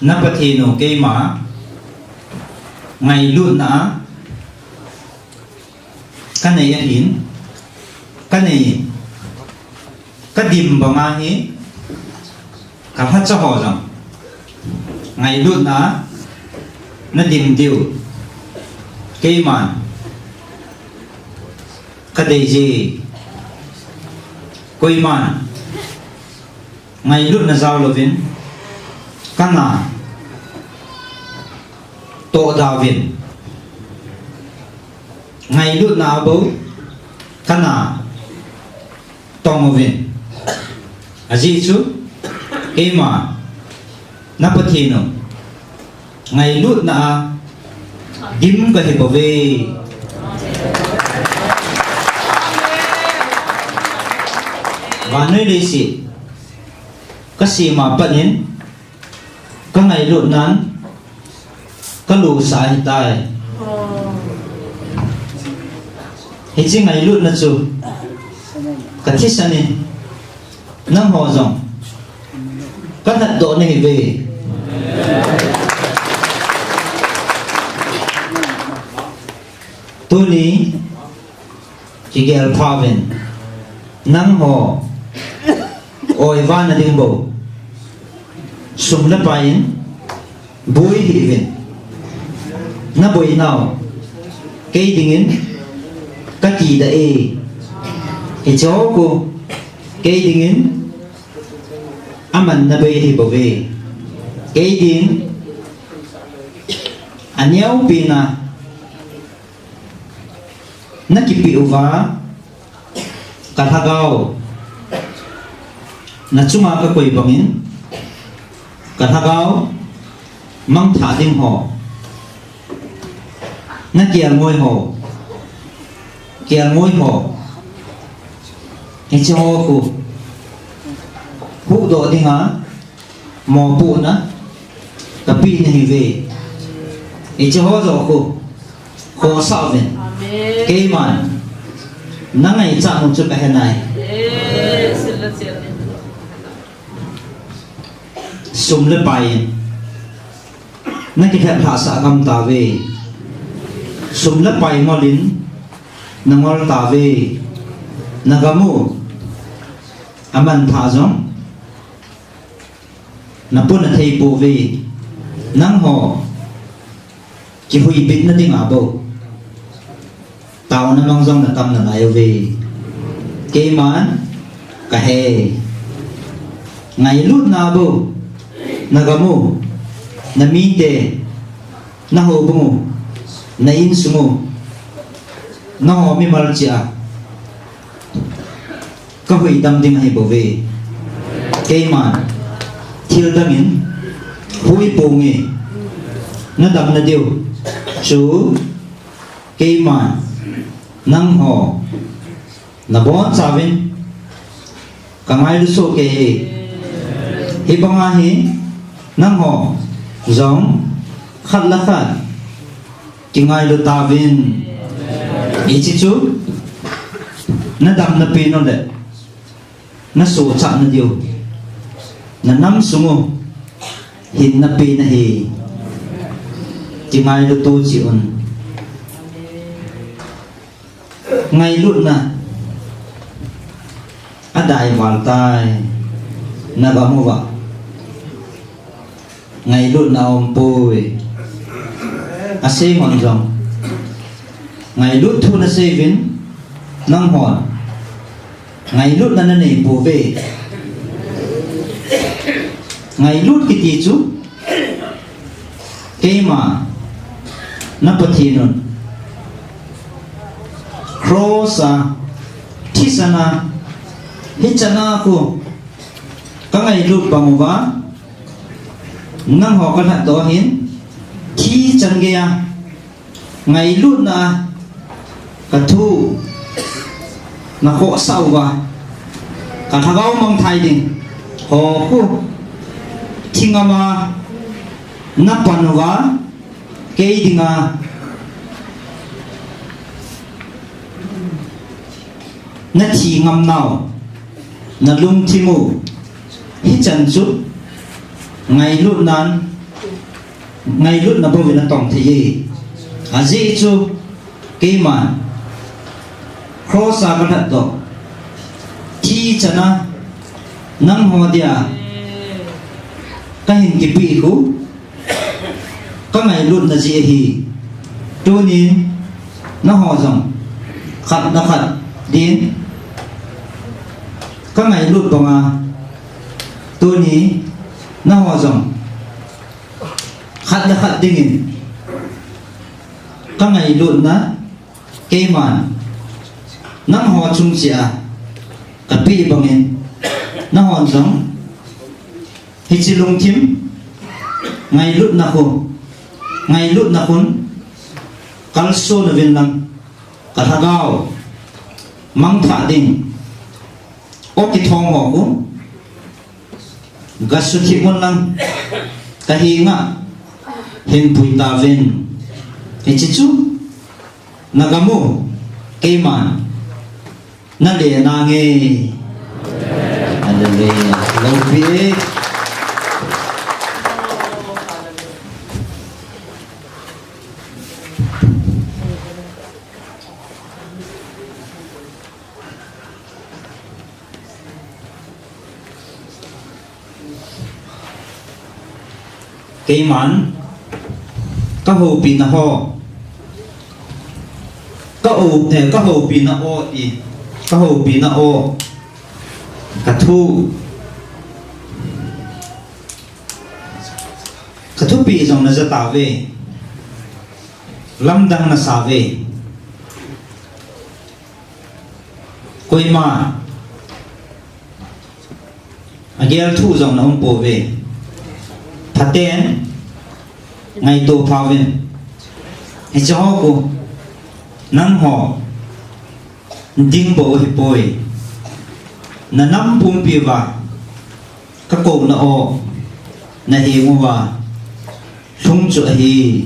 Na Pathen u keima ngailutna a ka nei ahin, ka nei, ka dim banga hi ka lhacha ho jong ngailutna a na dim diu keiman ka dei je. Koiman ngailutna jao louvin ka na toh da uvin, ngailutna a bou ka na tong uvin. Ajeh chu keima na Pathen u ngailutna a dim ka hi bouve. Vannoi leiset ka sem a pat in ka ngailutnan ka lunsah ahitai. Hiche ngailutna chu ka thisan in nangho jong ka lhatdoh nahiuve. Tuni kigel pha uvin, nangho oiva na ding bou sum le pai in boi hih uvin. Na boinau kei dingin ka tidah e. Hiche ho khu kei dingin aman na bei ahi bouve. Kei ding aneopen a na kipeh uva, ka lhagao na chunga ka koi bangin, ka lhagao mangthah ding ho, na kelngoi ho, kelngoi ho, hiche ho khu huhdoh dinga mopohna ka pe nahiuve. Hiche ho joh khu khohsah uvin. Amen. Keiman na ngaichat u chu ka he nai. Sum le pai in na kilheplhah sah gam tauve. Sum le pai ngol in na ngol tauve. Na gam u amanthah jong na puna thei pouve. Nangho kihuhbitna dinga bou taona mang jong na tam nalai uve. Keiman ka he. Ngailutna bou na gam u, na mite, na houbung u, na insung u, nangho mimal cheh a ka huhdam ding ahi bouve. Keiman thil dang in hui ponge. Na damna diu chu keiman nangho nabonchauvin ka ngailu soh kei e. Hibanga hi nangho jong khat le khat kingailu tauvin. Hiche chu na damna pen u le na sohchatna diu, na nam sung u hinna pen ahi. Kingailu to cheh un. Ngailutna adai val tai. Na gam uva ngailutna aumpoi. Asei ngon jong ngailut thu na sei uvin, nanghon ngailutna na nei pouve. Ngailut kiti chu Keima na Pathen un cross a thisan a, hichan a khu ka ngailut bang uva, nangho ka lhatdoh ahin, thi chan gei a ngailutna a ka thu na khohsah uva, ka lhagao mangthai ding ho khu thi ngam a na pan uva, kei dinga na thi ngam nau, na lungthim u, hichan chu ngailutnan, ngailutna bou in atong thei e. Ajeh chu keiman cross a ka lhatdoh, thi chan a nangho dia ka hin kipeh khu ka ngailutna jeh ahi. Tunin nangho jong khat le khat din ka ngailut banga, tuni nangho jong khat le khat dingin ka ngailutna keiman nangho chung cheh a ka peh bangin, nanghon jong hiche lungthim ngailutna khu, ngailutna khun kalson uvin lang, ka lhagao mangthah ding, o kithong ho khu ga suthip un lang, ka henga hin pui tauvin. Hiche chu na gam u keiman na le nange. Hallelujah. Loupi e. Keiman ka houpina ho, ka o, eh, ka houpina o ti, ka houpina o, ka thu, ka thupeh jong na ja tauve, lamdang na sa uve. Koima agel thu jong na um pouve. Phaten ngaito phauvin. Hiche ho khu nangho ding bou ahipoi. Na nam pumpi uva ka kouna o na heng uva lhung chu ahi.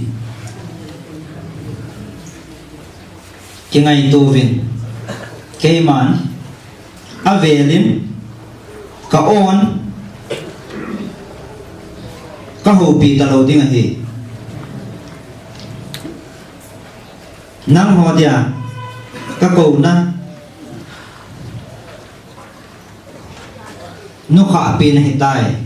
Kingaito uvin. Keiman avel in ka on ka houpi talou ding ahi. Nangho dia ka kouna nukhah pen ahitai.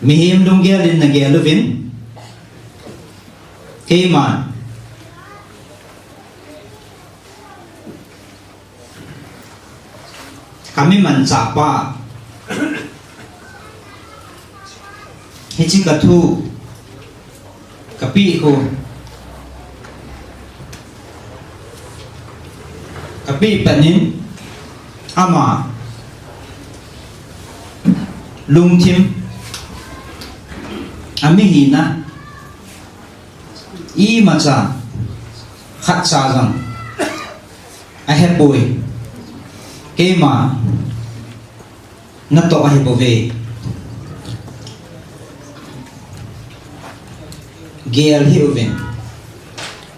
Mihem lunggel in na gel uvin, keiman ka mi manchah pa, hiche ka thu ka peh khu, ka peh pet in ama lungthim, amihina, imacha khatcha jong ahepoi. Keima natoh ahibouve. Gel hih uvin.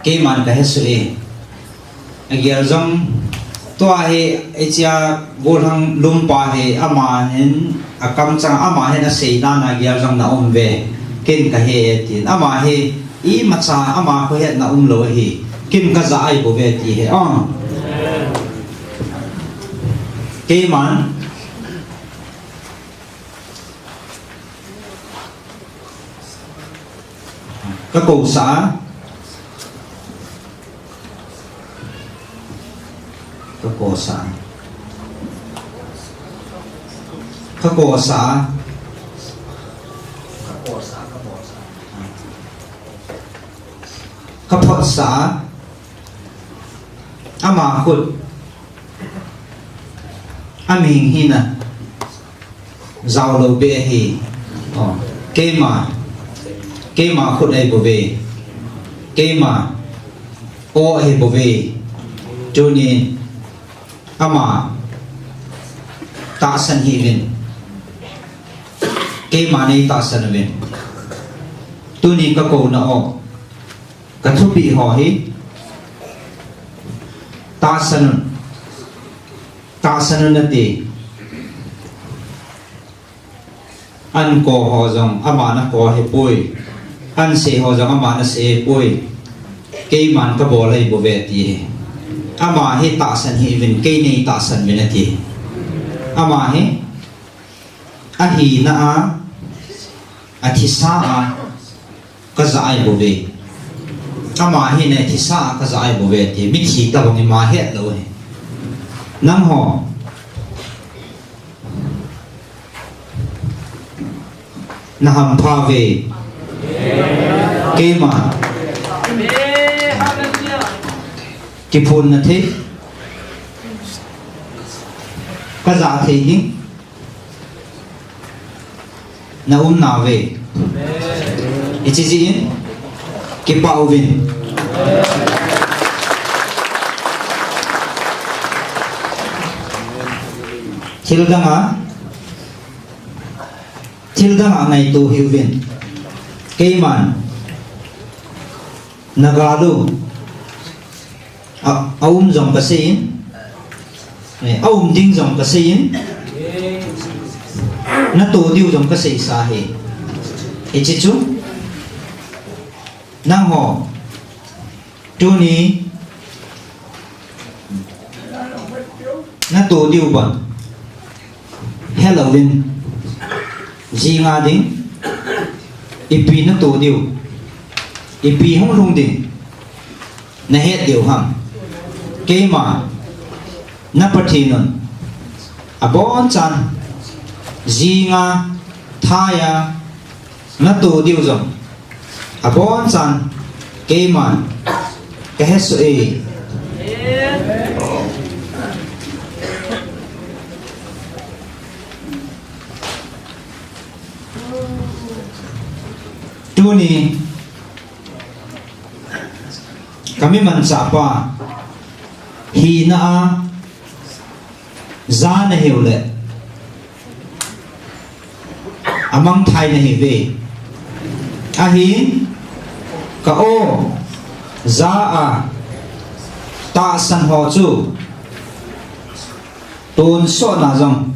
Keiman ka hesoh e. Agel jong tua hi, hichea gollhang lumpa hi, ama hin akamchang, ama hin asei nana gel jong na um uve. Ken ka he e tin. Ama hi imacha ama khohetna umlou ahi. Ken ka ja ahibouve ti ahi. Ah. Keiman ka kousah a, ka kousah a, Ka kosa. Ka photsa. Ama khut. Aming hina. Jao lou be ahi. Oh. Keima. Keima khut ahi bouve. Keima. O ahi bouve. Tuni. Ama tahsan hih uvin. Keima nei tahsan uvin. Tuni ka kouna o. Ka thupeh ho hi. Tahsan un. Tahsan un nati. An ko ho jong, ama na ko hipoi. An sei ho jong, ama na sei hipoi. Keiman ka bol ahi bouve ti hi. Ama hi tahsan hih uvin, kei nei tahsan uvin ati. Ama hi, ahina a, athisa a, ka ja ahi bouve. Ama hi na thisa a ka ja ahi bouve ti. Mithi tabang ima het lou hi. Nangho. Na hampha uve. Keima. Kiphonna thei. Ka ja thei ding. Na um nauve. Hiche jeh in. Kipah uvin. Thil dang a. Thil dang a ngaito hih uvin. Keiman. Na gal u. A, a um jong ka sei in. Eh, a um ding jong ka sei in. Na to diu jong ka seisa hi. Hiche chu. Nangho. Tuni. Na to diu ban. Helou in. Jinga ding. Ipi na to diu. Ipi hung lhung ding. Na het diu ham. Keima. Na Pathen un. Abonchan. Jinga. Thaiya. Na to diu jong. Abonchan. Keiman. Ka hesoh e. Tuni. Ka mi manchah pa. Hina a. Ja nahiu le. Amangthai nahiuve. Ahin, ka o, ja a, tahsan ho chu, tonsot na jong,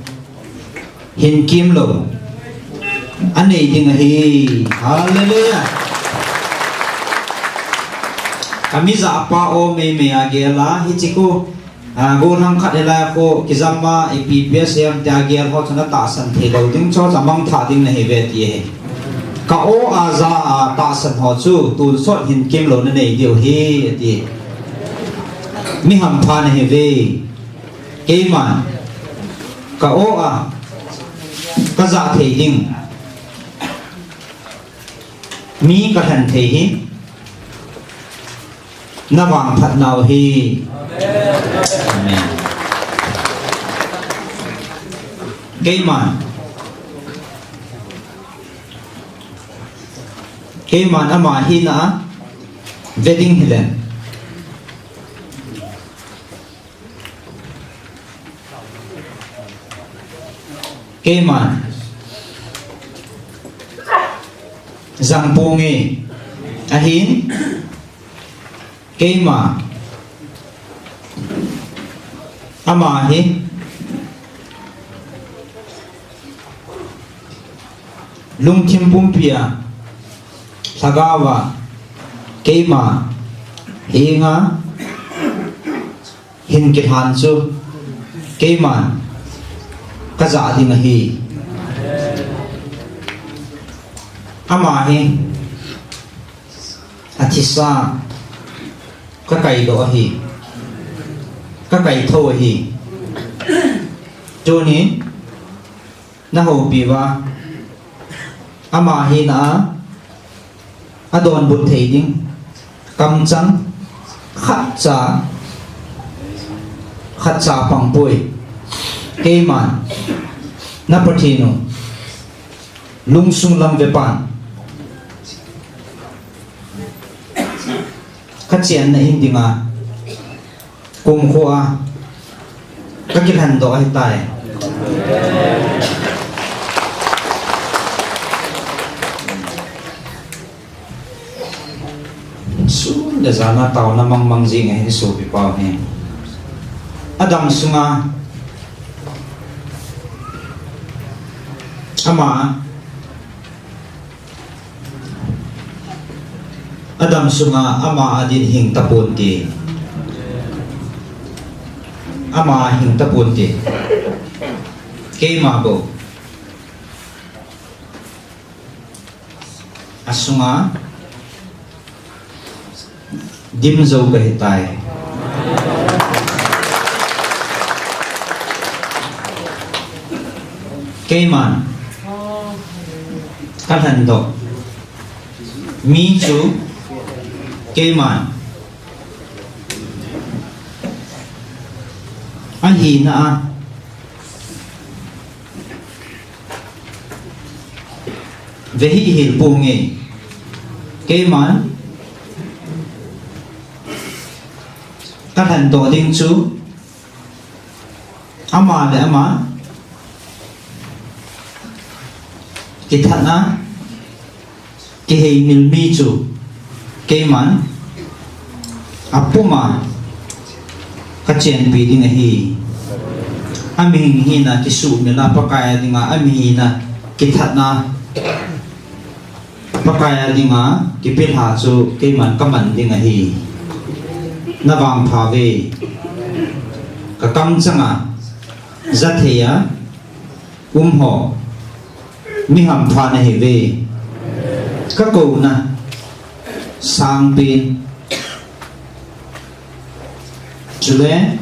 hin kimlou, anei ding ahi. Hallelujah. Ka mi ja pa o meimei a gel a, hiche khu, A, gollhang khat hilai a khu, kijam a, ipi ipi asei ham tia gel ho chun atahsan thei lou ding, chu chu amangthah ding nahiuve ti ahi. Ka o a ja a tahsan ho chu, tonsot hin kimlou nanei diu ahi, ati. Mi hampha nahiuve. Keiman. Ka o a. Ka ja thei ding. Mi ka lhen thei hi. Na vangphat nau hi. Amen. Keiman. Keiman ama hina a. Ve ding hile. Keiman. Jangpong e. Ahin. Keima. Ama hi. Lungthim pumpi a. Lhagao a. Keima. Hinga. Hin kilhan chu keiman ka ja ding ahi. Ama hi athisa ka kaidoh ahi. Ka kaitho ahi. Tuni Nahoupi uva, ama hina a, adonbut thei ding kamchang khatcha, khatcha pangpoi. Keiman na Pathen u, lungsung lam vepan, kachenna in dinga, kumkhoa kakilhendoh ahitai. Sun le jana taona mangmang jing ahi sopi pau hi. Adam sunga ama, Adam sunga ama adin hing taponte. Ama hing taponte. Keima bou asunga dim jou kahitai. Keiman kalhendoh mi chu keiman ahina a vehih hih ponge. Keiman kalhendoh ding chu ama le ama kithatna kiheimil mi chu keiman apuma kachenpi ding ahi. Amihing hina kisumil a Pakai a dinga, amihing hina kithatna Pakai a dinga kipelha chu keiman kaman ding ahi. Navangpha uve. Kakamchanga jathei a umho, mi hampha nahiuve. Kakouna sangpen, chule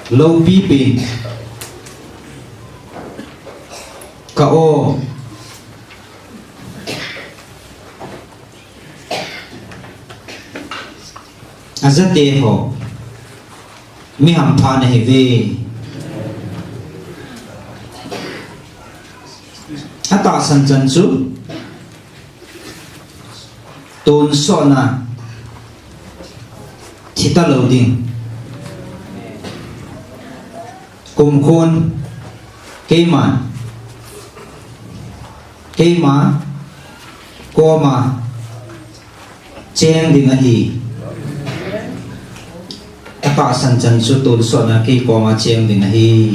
loupipen, ka-o ajate ho, mi hampha nahiuve. Atahsan chan chu tonsotna thi talou ding. Kumkhon keiman, keima koma cheng ding ahi. Atahsan chan chu tonsotna kei koma cheng ding ahi.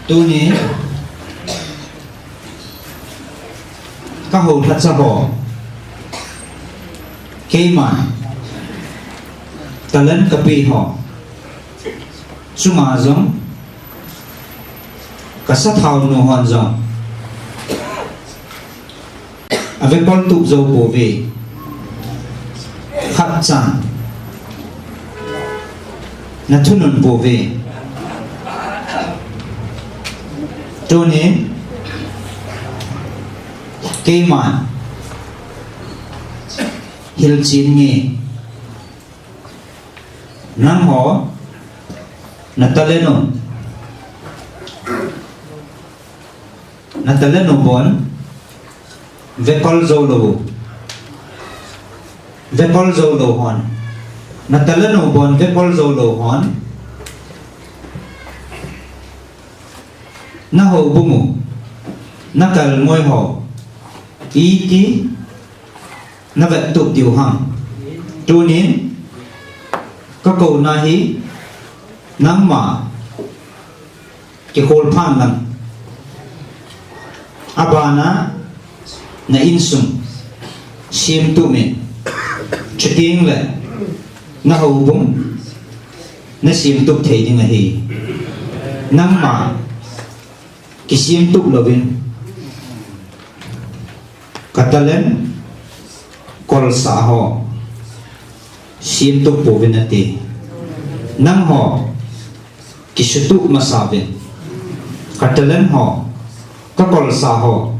Tuni kahou lhacha ho, keiman talent kapeh ho chunga jong kasathau nu hon jong avekol tup jou pouve. Khatcha nathunun pouve. Tuni keiman hilchen nge, nangho na talent u, na talent u bon vekol jou lou, vekol jou lou hon, na talent u bon vekol jou lou hon, na houbung u, na kalngoi ho iti navettup diu ham? Tunin kakouna hi nangma kikholphan lang, abana na insung semtup in, chutengle na houbung nasemtup thei ding ahi. Nangma kisemtup louvin, ka talent kolsah ho semtup pouvin ati. Nangho kisutup masa uvin, ka talent ho, ka kolsah ho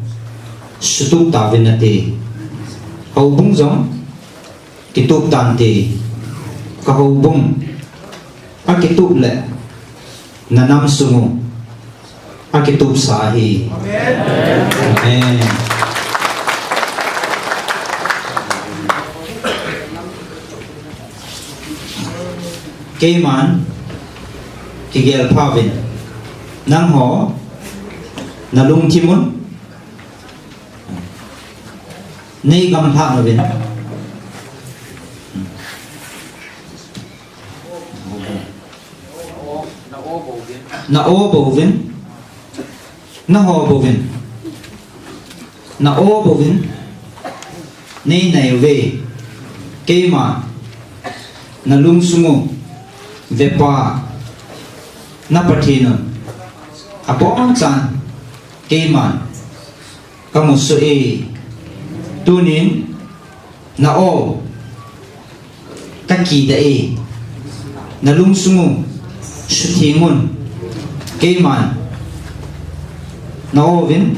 sutup tauvin ati. Houbung jong kitup tante, ka houbung akitup le na nam sung u akitupsa ahi. Amen. Keiman kigel pha uvin, nangho na lungthim un nei gamlha uvin. Na aw bouvin, na haw bouvin, na aw bouvin nei nai uve. Keima na lungsung u vepa na Pathen un abonchan keiman ka musuh e. Tunin na aw ka kidah e, na lungsung u sutheng un. Keiman na aw uvin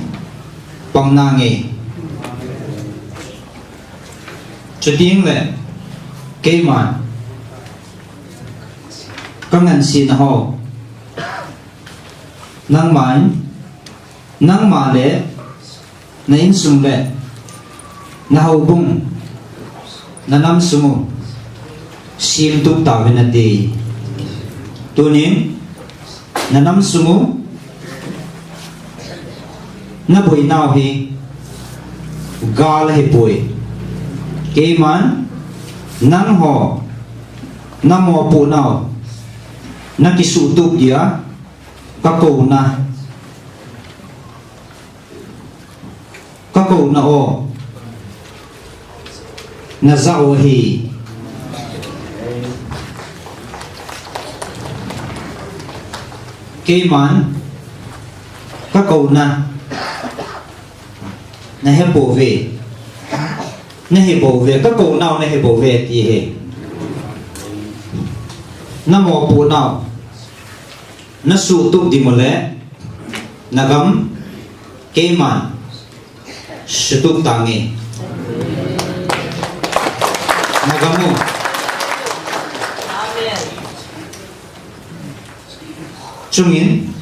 pang nange. Chuteng le keiman ka ngansena haw nangman, nangma le na insung le na houbung, na nam sung u semtup tauvin ati. Tunin na nam sung u na boinau hi gal ahipoi. Keiman nangho na mopohnau na kisuhtup dia ka kouna, ka kouna aw na ja u ahi. Keiman ka kouna na he pouve, na he pouve, ka kounau na he pouve ti hi. Na mopohnau na suhtup ding u le na gam keiman sutup tange. Na gam u chungin,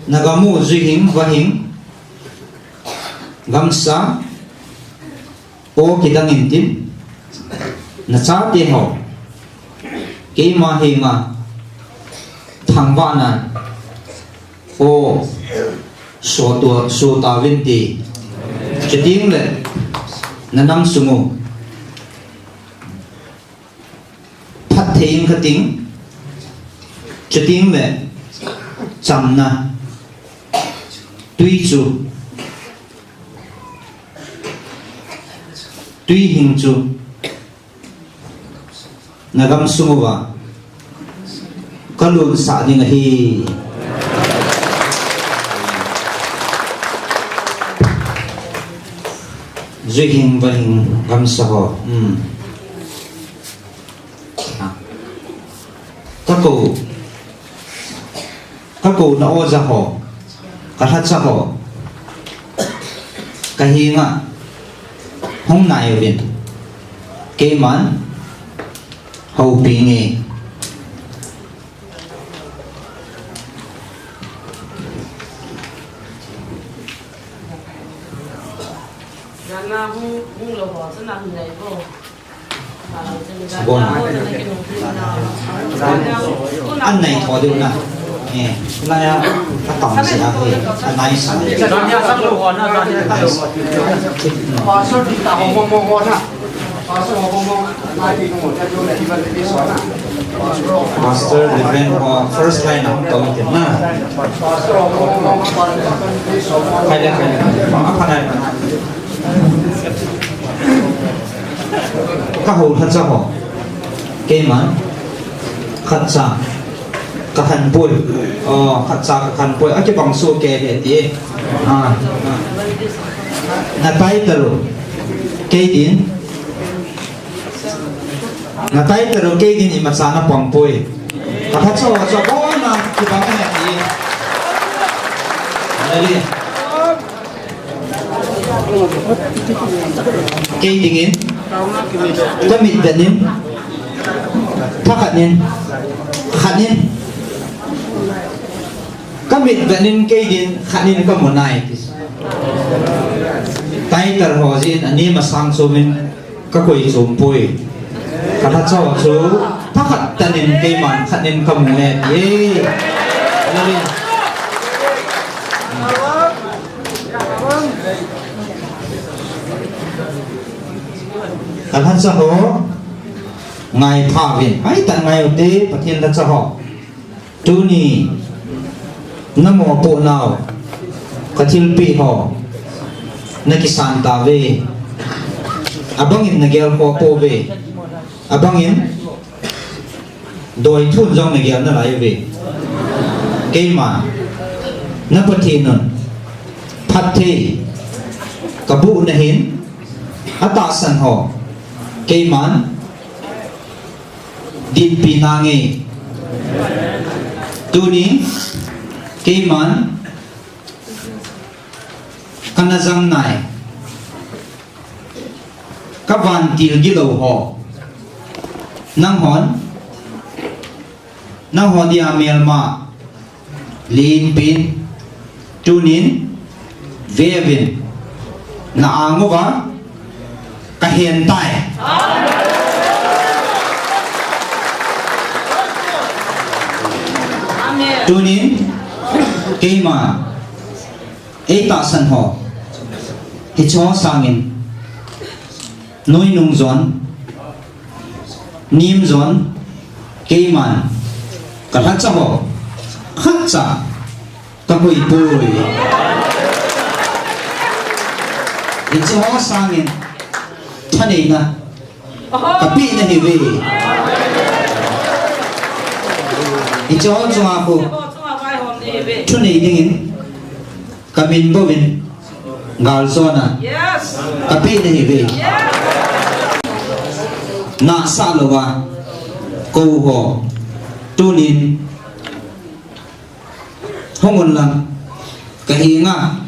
na gam u juihing vahing, gamsa aw kidang intin, na chate ho keima henga thangvahnan aw so tua, so tauvin ti. Chuteng le na nam sung u phattheina khat ding, chuteng le chamna tui chu, tui hing chu na gam sung uva ka lunsah ding ahi. Juihing vahing gamsa ho. Hmm. Ka kou, ka kouna aw ja ho, ka lhacha ho ka henga hung nai uvin, keiman houpi nge. Jana hung, hung lo ho, sana hung nai ho. Sabon. An nai tho deu na. Eh, la ya, a tam si a he, a nai sa. Pastor Reverend ho first line a tong tin na. Khai le, khai le. Ka hou lhacha ho. Keiman khatcha kakhanpoi. Oh, khatcha kakhanpoi. Akibang soh kei ahi ti. Ah. Na title u kei din. Na title u kei din imacha napangpoi. Kakhatcha ho chu abona kibang ahi ti. Hallelujah. Kei dingin, kamit vet in, thakhat in, khat in, kamit vet in kei din, khat in kamu nai ti. Title ho jin, ani masang chom in, kakoi chompoi. Kalhacha ho chu, thakhat tan in keiman khat in kamu e ti. Hallelujah. Kalhacha ho, ngaipha uvin. Ahi tan ngai ute, Pathen lhacha ho. Tuni, namopoh nau, kathilpeh ho, nakisan tauve. Abangin nagelkhoh pouve. Abangin, doithun jong nagel nalai uve. Keiman, na Pathen un, phatthei, kaboh nahin, atahsan ho, keiman, dinpi nange. Tuni, keiman, kana jang nai. Kavantil gilou ho. Nanghon, nangho dia melma. Lenpen, tunin, veuvin, na-ang uva, kahen tai. Amen. Tunin, keima, eitahsan ho, hiche ho sangin, nuinung jon, nim jon, keiman, kalhacha ho, khatcha, kakoi poi. Hiche ho sangin, thaneina, kapeh nahiuve. Hiche ho chunga khu, thunei dingin, kamin bouvin, galjona, kapeh nahiuve. Nahsah louva, kou ho, tunin, hung unlang, kahenga,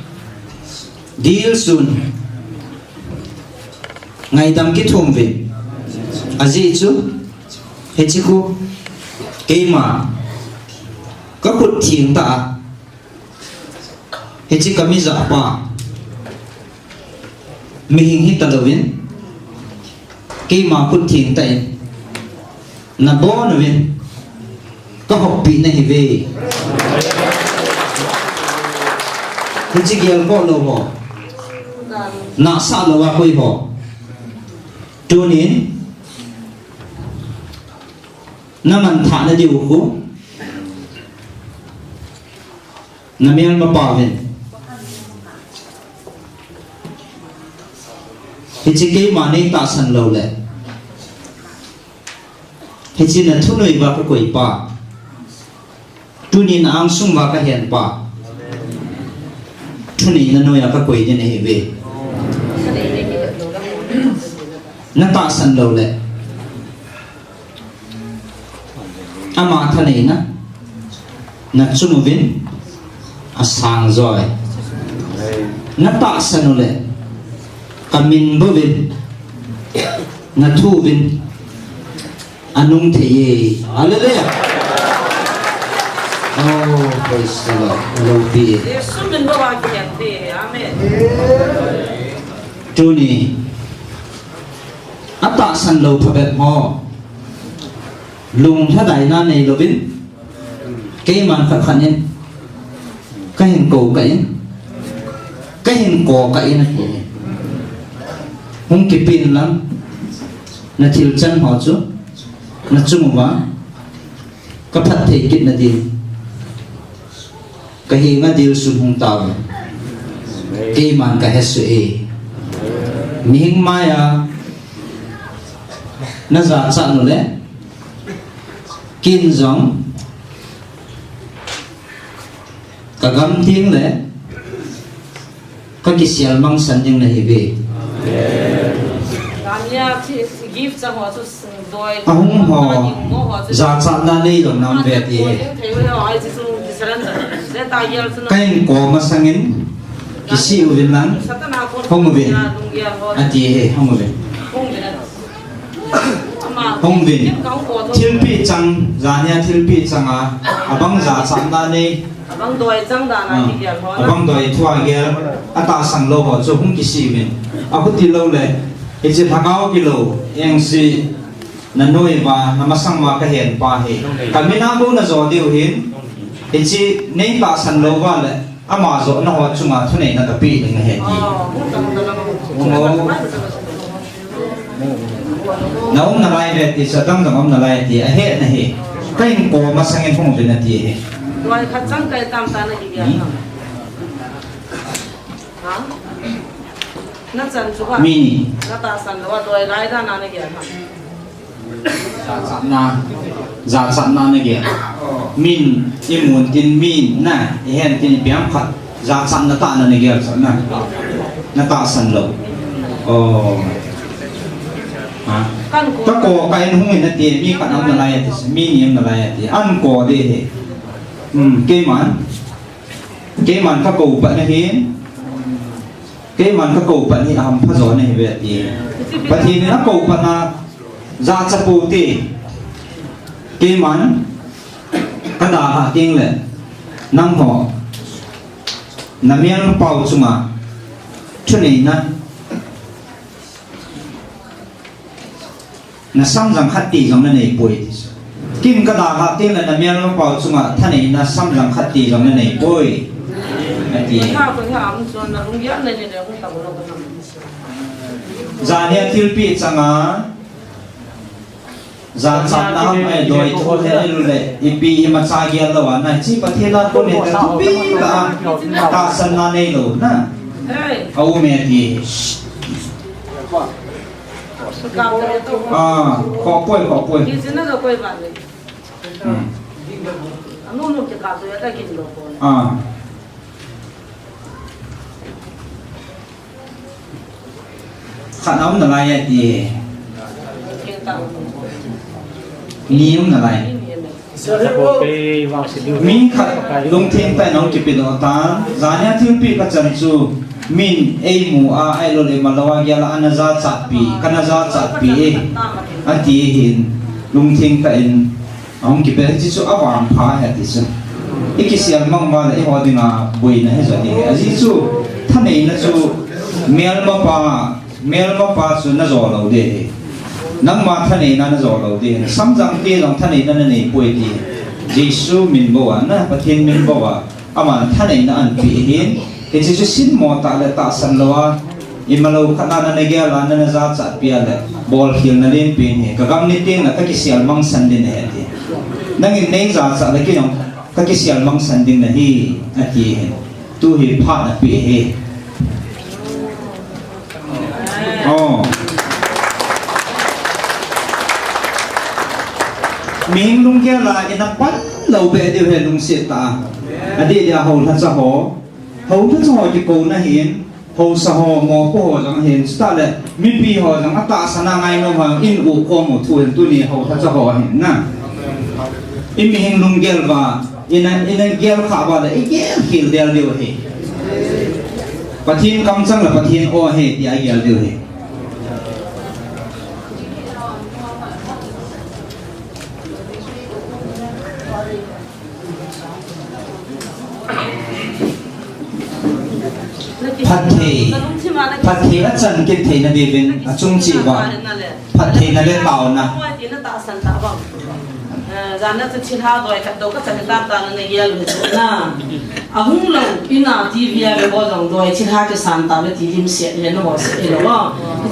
dilsun, ngaidam kithum uvin, ajeh chu, hiche khu, keima, kakhut theng tah a, hiche kamijahpa, mihem hitalouvin, keima khut theng tah in, nabonchauvin, kahoppi nahiuve. Hiche gelkhoh lou ho, nahsah louva koi ho, tunin, namanthah nadiu khu, namelmapauvin. Hiche keima neitahsan loule, hiche nathunoi uva kakoipa, tunin na-angsung uva kahenpa, thuneina noiya kakoi ding nahiuve. Natahsan loule, ama thaneina, nachung uvin, asang joi. Natahsan ule, kamin bouvin, nathu uvin, anung theiye. Hallelujah. Oh, praise the Lord. Loupi. Jesu min bou a kihen te. Amen. Tuni, atahsan lou phabep ho, lunglhadaina neilouvin, keiman khat khat in, kahin kou kah in, kahin kou kah in ahi. Hung kipen lang, nathil chan ho chu, nachung uva, kaphatthei kitna din. Kahenga dilsun hung tauve. Keiman kahesoh e. Mihem maiya najachat ule, Kin jong, ka gam ding le, ka kisial mangsan ding nahi ve. Ahung ho, jachatna nei lou nam ve ti he. Ka inko masangin, kisih uvin lang, hung uvin, ati he, hung uvin. Hung uvin. Thilpeh chang, jania thilpeh chang a, abang jachatna nei. Abang doi chang dan a, ah, kigel ho. Abang doi thua gel, atahsan lou ho chu hung kisih uvin. Achuti lou le, hiche lhagao kilou, engse, nanoi uva, namasang uva kahen pa hi. Kamin a bou najo diu hin, hiche nei tahsan lou uva le, ama jona ho chunga thuneina kapeh ding ahi ti. Na um nalai ve ti, sa dang dang um nalai ti, ahe nahi. Ka inko masangin hung uvin ati ahi. Doi khat chang kai tam ta na hi ya. Hmm? Ha? Na chan chu ba? Mi. Na tahsan lou a doi lai dan a na hi ya. Jachatna, jachatna nagel. Min, imun tin min, na, ihen tin ipi ham khat. Jachatna tah na nagel, sa na. Natahsan lou. Oh. Ha? Ka ko, ka in hung in ati, mi khat um nalai ati, mi ni um nalai ati. An ko de he. Hmm, keiman. Keiman ka ko pat na hin. Keiman ka ko pat hi ahampha jo nahi ve ati. Pathen in ako pat na jachat pou te. Keiman ka dalhah teng le nangho na mel ma pau chunga thuneina. Na samjang khat ti jong nanei poi ti chu. Kin ka dalhah teng le na mel ma pau chunga thaneina samjang khat ti jong nanei poi. Ati. Jania thilpeh chang a, jachatna ham ai doi thu he lu le, ipi imacha gel lou a, na chi Pathen a kon le thupi ta, tahsanna nei lou na. Aum e ti. Ah, khoh poi, khoh poi. Hmm. Ah. Khat na um nalai ati. Ni um nalai. Mi khat lungthim tah in ahung kipedoh tan, jania thilpeh kachan chu min eimu a, ahilouleh imalou a gel a ana jachatpi, kana jachatpi e, ati hin lungthim tah in ahung kipe, hiche chu avangpha ahi ati chu. Ikisial mang uva le eiho dinga boina hi jo ding ahi. Ajeh chu thaneina chu mel ma pa Mel ma pa chu najo lou ding ahi. Nangma thaneina najo lou ding ahi. Samjang te jong thaneina nanei poi ti. Jesu min bou a, na Pathen min bou a. Aman thaneina anapeh ahin. Hiche chu sinmo tah le tahsan lou a. Imalou khat a nana gel a, nana jachatpi a le. Bolkhelna lenpen ahi. Ka gam ni teng le kakisial mangsan ding ahi ati. Nangin nei jachat le kei jong kakisial mangsan ding nahi. Ati ahi. Tu hi phat napeh ahi. Oh. Mihing lunggel a ina pan lou beh diu ahi lungset tah a. Adeh dia houlhacha ho. Houlhacha ho kikouna ahin. Haosa ho, mopo ho jong ahin. Chutah le mipi ho jong atahsan a ngainom ho in u kom u thu ahin tuni houlhacha ho ahin na. I mihing lunggel uva, ina, ina gel kha uva le, igel khel del diu ahi. Pathen kamchang le Pathen o ahi, tia igel diu ahi. Phatthei, phatthei achan kit theina diuvin achung cheh uva. Phattheina le taona. Eh, jan a chu thilha doi khat to ka chan tam ta na nei gel u chu na. Ahung lou, ina T V a ve bol jong doi thilha kisan ta ve ti lim se le no se lo.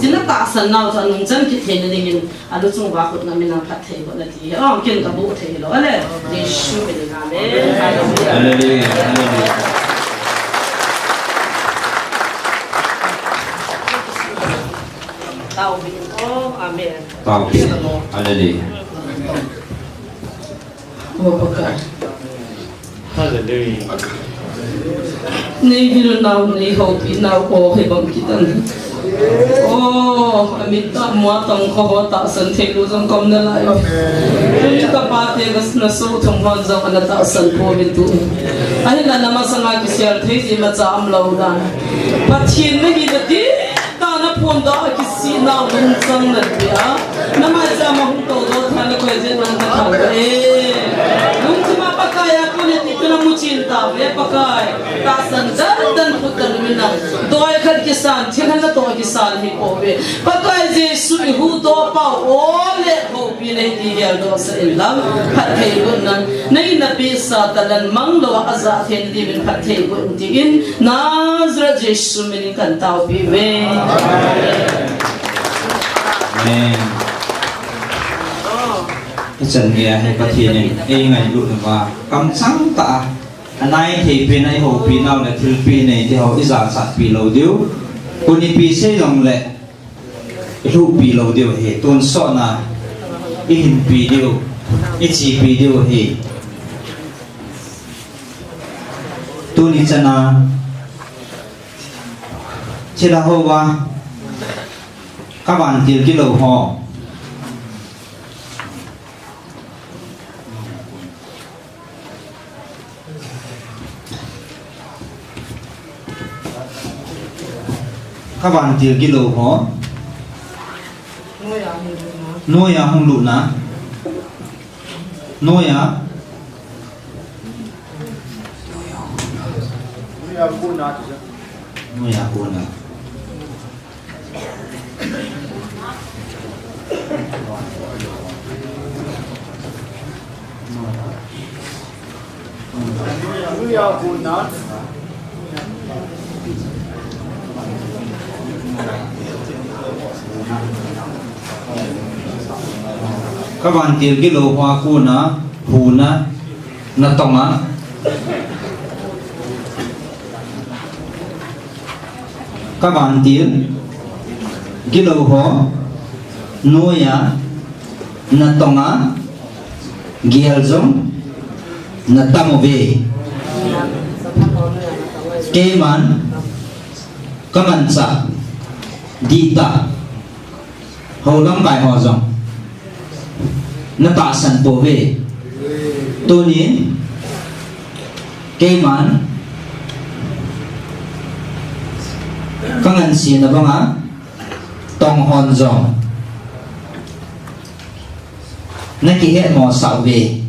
Ti na tahsan nau chu anung chan kit theina dingin. Alu chung uva khut na min a phatthei bol na ti. Oh, ken ka bu thei lo. Ale, Jesu min in amen. Hallelujah. Hallelujah. Tao bin. Oh, amen. Tao bin. Hallelujah. Mo Pakai. Hallelujah. Nei vil nau, nei houpi nau, o he bang kitan. O, amit ta mua tong kho ho tahsan thei lou jong kom nalai. Ka pate ka na so thong hon jong ana tahsan pouvin tu. Ahinla na masanga kisel thei ji macha um lou dan. Pathen nahi nati. Tana phondoh a kisihna lungchang natia. Namai cha ma hung todoh tha na koi jeh nang ka thang. Eh. Lungthima Pakai a kona ti tuna muchin tauve Pakai. Tahsan dan dan khut dan mina. Doi khat kisan, thil khat natoh kisan hi pouve. Pakai Jesu i huhdoh pau o le houpi nei ti geldoh sah in lang. Phatthei got nan. Nei napeh sa talent mang lou a ajah thei na diuvin phatthei got in tin. Nazareth Jesu min in kan taopi uve. Amen. Hichan geiya hi Pathen in eingailut uva, kamchang tah a, anai thei pen a ihoupi nau le thilpeh nei ti ho ijachatpi lou diu. Konipi sei jongle ilhuhpi lou diu ahi, tonsot na ihinpi diu, ichepi diu ahi. Tuni chan a, thilha hou a, ka vantil gilou ho. Ka vantil gilou ho. Noiya hung lutna. Noiya. Noiya kona. Ka vantil gilou ho a kona, huna, natong a. Ka vantil gilou ho, noiya, natong a, gel jong, natam uve. Keiman, ka manchah, dihtah, hou lamkai ho jong natahsan pouve. Tunin keiman ka ngansena banga tong hon jong nakihetmosah uve.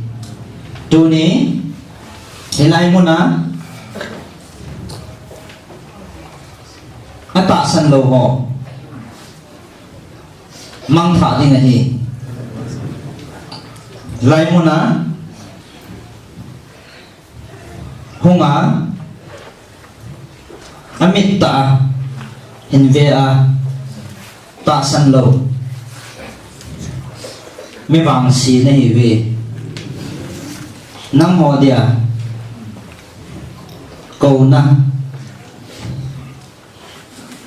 Tuni hilai muna atahsan lou ho mangthah ding ahi. Hilai muna hunga amit tah a hin ve a tahsan lou mi vangse nahiuve. Nangho dia kouna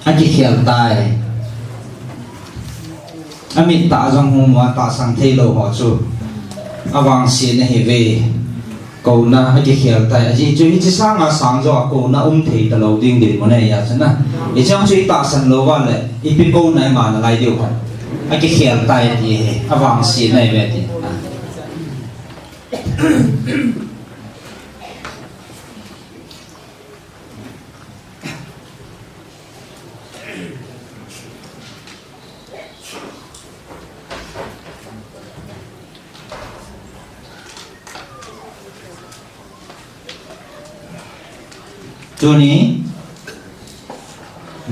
akikhel tai. Amit tah a jong hung mu a tahsan theilou ho chu avangse nahiuve. Kouna akikhel tai. Ajeh chu hiche sanga sang joh a kouna um thei talou ding dinmun ahi a chu na. Hiche jong chu itahsan lou uva le ipi kouna ima nalai diu khat. Akikhel tai ati hi. Avangse nahiuve ati. Tuni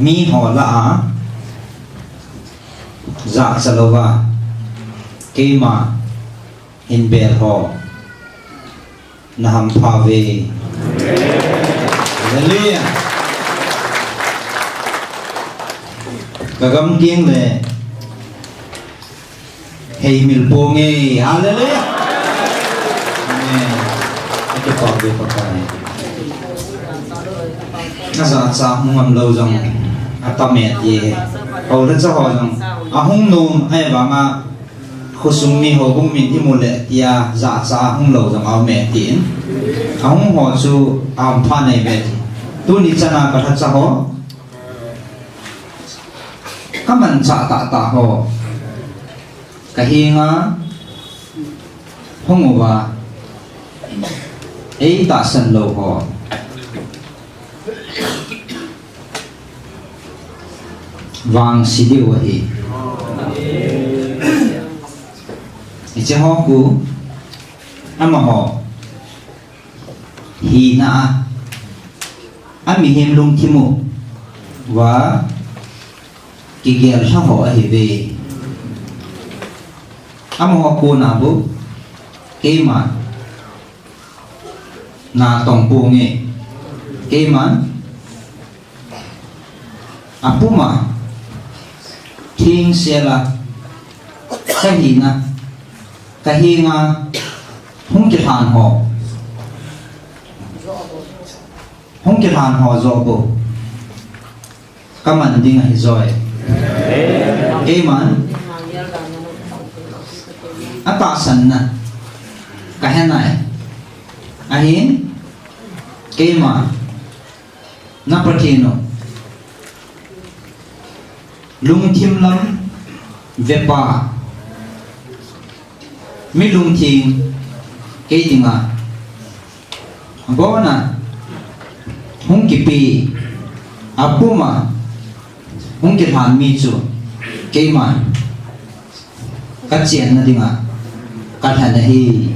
miho lah a jachat louva keima hin bel ho nahampha uve. Hallelujah. Ka gam keng le heimil ponge. Hallelujah. Amen. Akipah uve Pakai. Najachat hung ngam lou jong atam e ti. Hou le cha ho jong ahung nom ahivanga Khosung mi houbung min imu le tia jahcha hung lou jong aume tin. Ahung ho chu aum pha nei ve ti. Tuni chana kalhacha ho, kamanchah tahtah ho, kahenga hung uva eitahsan lou ho vangse diu ahi. Hiche ho khu amaho hina a, amihem lungthim uva kigel lha ho ahiuve. Amaho kona bou keima natong ponge. Keiman apuma thengsela kahina, kahenga hung kilhan ho, hung kilhan ho joh bou kaman ding ahi joi. Keiman atahsanna kahe nai. Ahin keima na Pathen u, lungthim lam vepa, mi lungthim kei dinga abona hung kipe, apuma hung kilhan mi chu keima kachenna dinga kalhan ahi.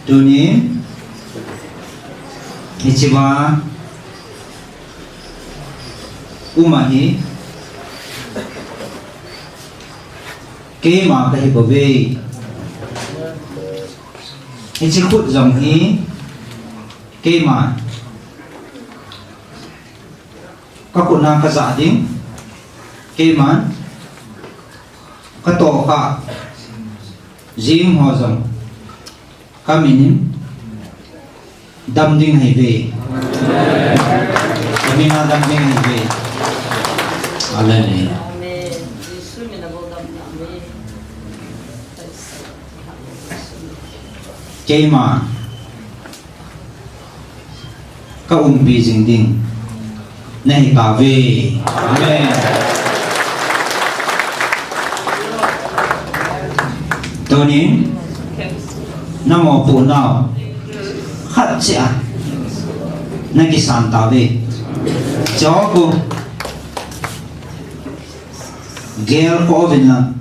Tunin hichea um ahi, keima kahi bouve. Hiche khut jong hi keima kakhut na kajah ding, keiman katoh kha jing ho jong kamin in dam ding ahiuve. Kamin a dam ding ahiuve. Hallelujah. Keima kaumpi jing ding nahi tauve. Amen. Tunin namopohnau khat cheh a nakisan tauve. Chuche khu gelkhoh uvin lang,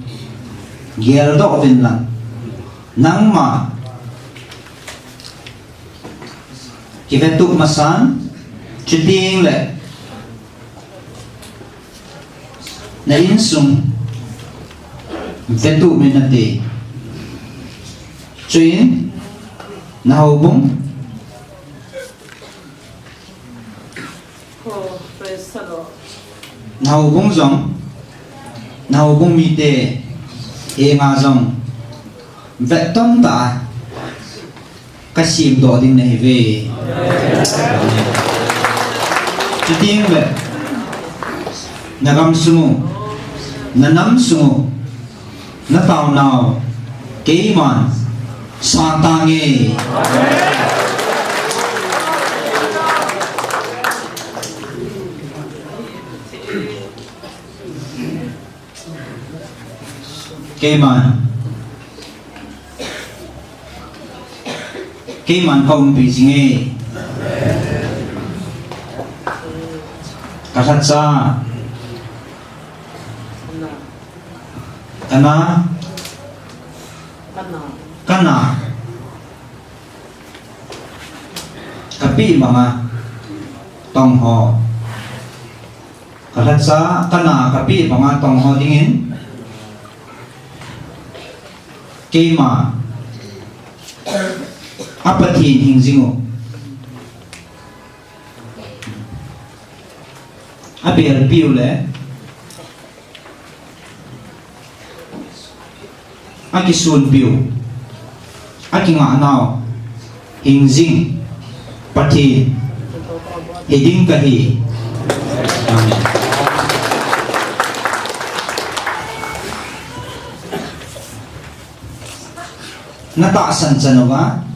geldoh uvin lang, nangma kivetup masan, chuting le na insung vetup min nate. Chuin na houbung, na houbung jong, na houbung mite henga jong vetton tah a kasemdoh ding nahiuve. Chuting le na gamsung u, na namsung u, na taonau keiman sangtange. Keiman, keiman kaumpi jinge. Kalhacha, kana, kana kapeh banga tong ho. Kalhacha kana kapeh banga tong ho dingin keima a Pathen hing jing u, abelpiu le akisonpiu Akingahnau hingjing Pathen hiding kahi. Amen. Natahsan chan uva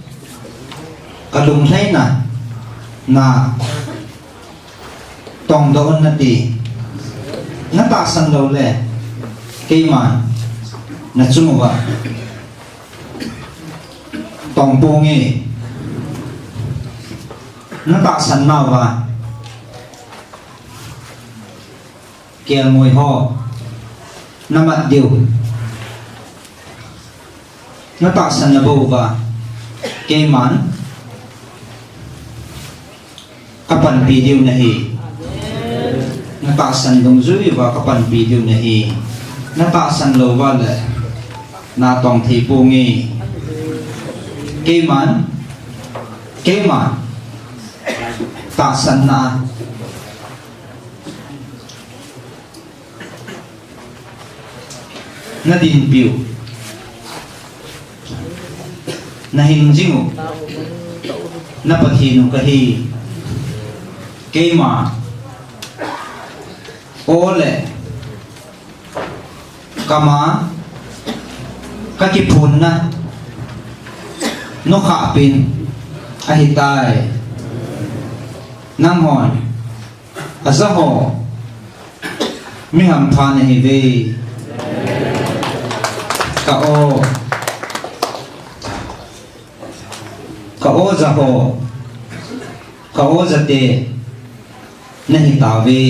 kalunglhaina na tongdoh un nati. Natahsan loule keiman nachung uva tongponge. Natahsan nauva kelngoi ho namat diu. Natahsan nabouva keiman kapanpi diu nahi. Natahsan dungjuiva kapanpi diu nahi. Natahsan louva le natong theiponge. Keiman, keiman tahsanna nadinpiu, nahingjingu, na Pathenu kahi. Keima ole kama kakiphunna nukhahpen ahitai. Nanghon ajaho mi hampha nahiuve. Ka o, ka o jaho, ka o jate nahitauve.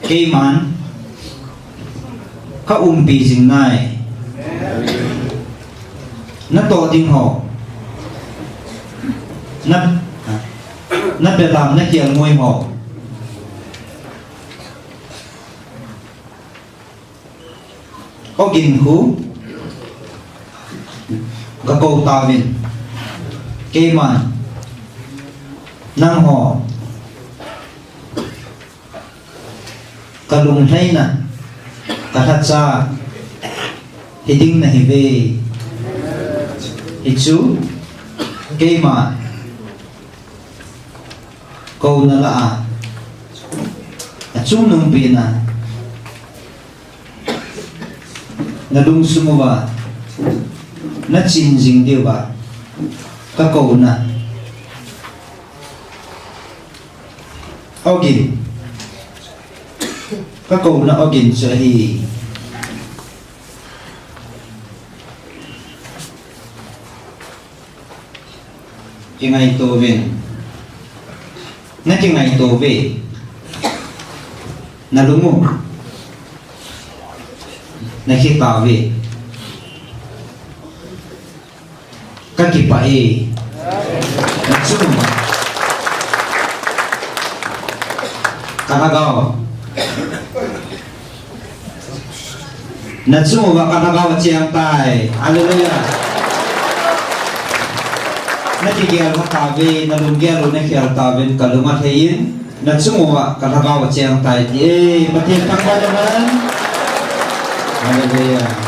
Keiman kaumpi jingnai. Natoh ding ho, na, nabelam nakelngoi ho, ogin khu gakou tauvin. Keiman nangho kalunglhaina, kalhacha hiding nahiuve. Hichu keima kouna lah a, achungnungpena nalungsung uva nachin jing diuva kakouna ogin, kakouna ogin chu ahi. Kingaito uvin. Nakingaito uve. Nalungu nakhitauve. Kakipah e. Nachung uva kalhagao, nachung uva kalhagao acheng tai. Hallelujah. Nakigel tauve, nalunggel u nakhel tauvin kalung alhai in. Nachung uva kalhagao acheng tai ti e. Pathen thangvah in amen. Hallelujah.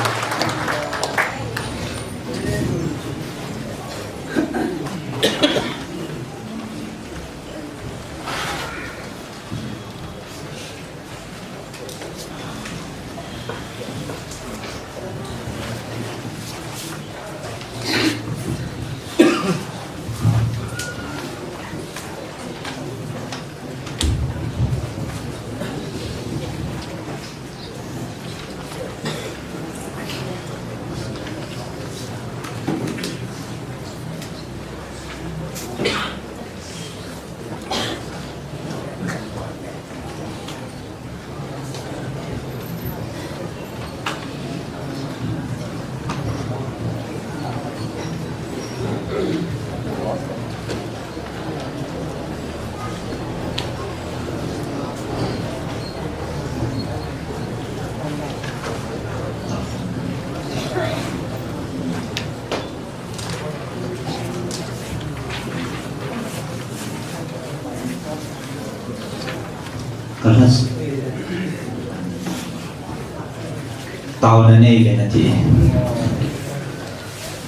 Taona nei uvin ati.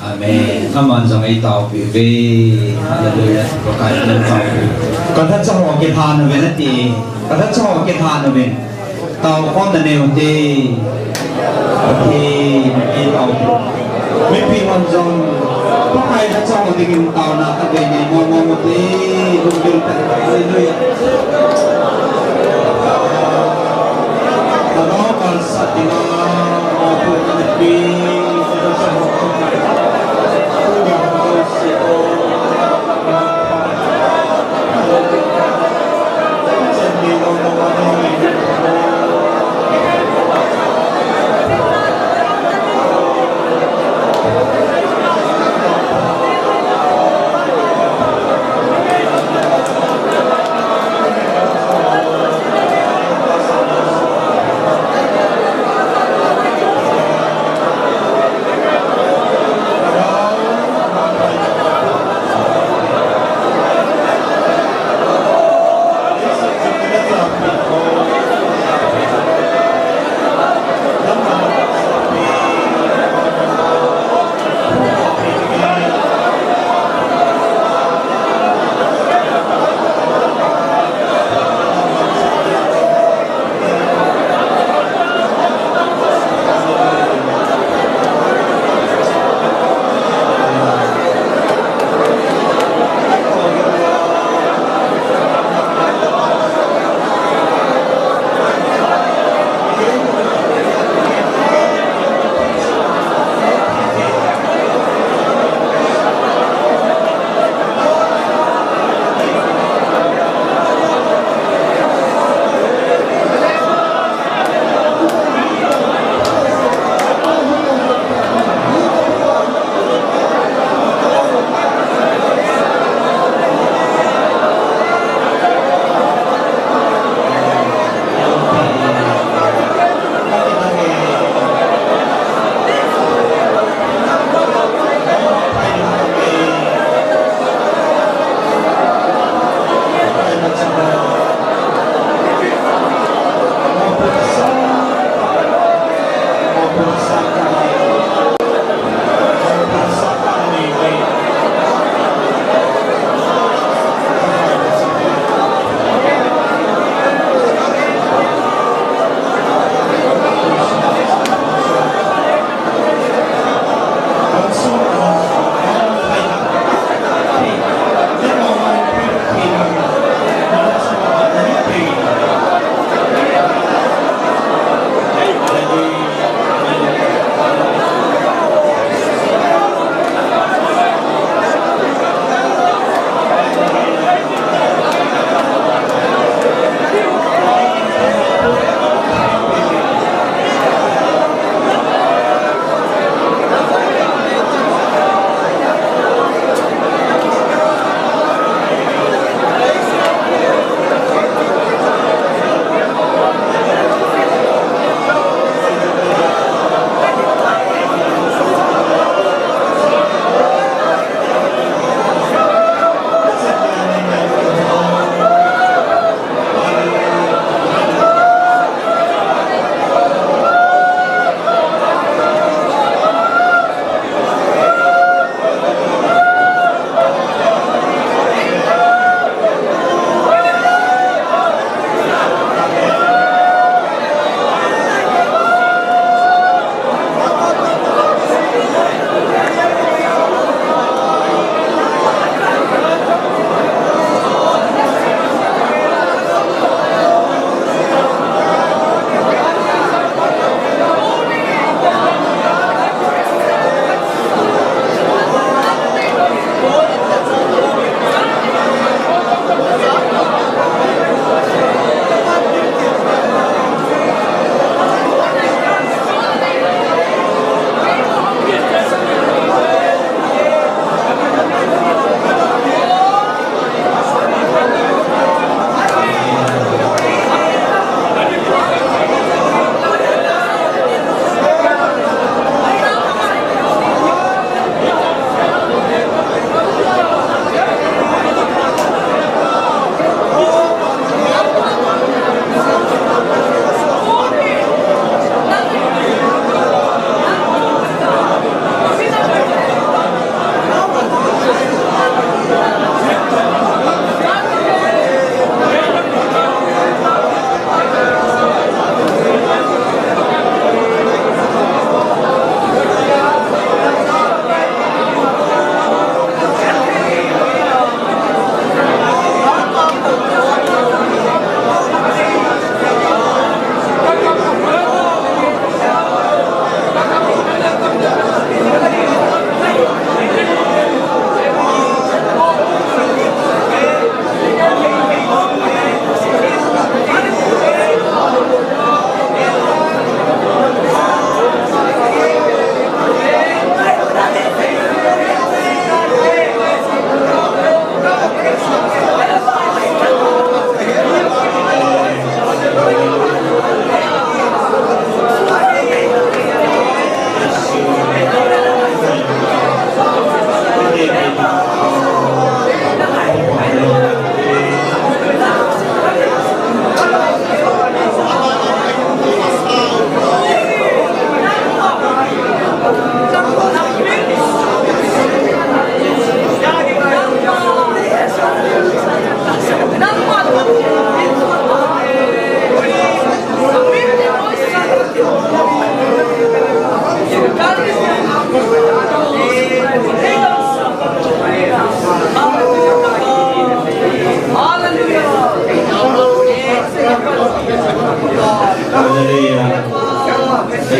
Amen. Aman jong eitaopeh uve. Hallelujah. Pakai in taopeh. Kathacha ho kilhan uvin ati. Kathacha ho kilhan uvin. Taokhomna nei uvin ati. Eitaopeh. Mipi hon jong Pakai thacha ho dingin taona khatvei nei mo mo uvin ati. Hallelujah.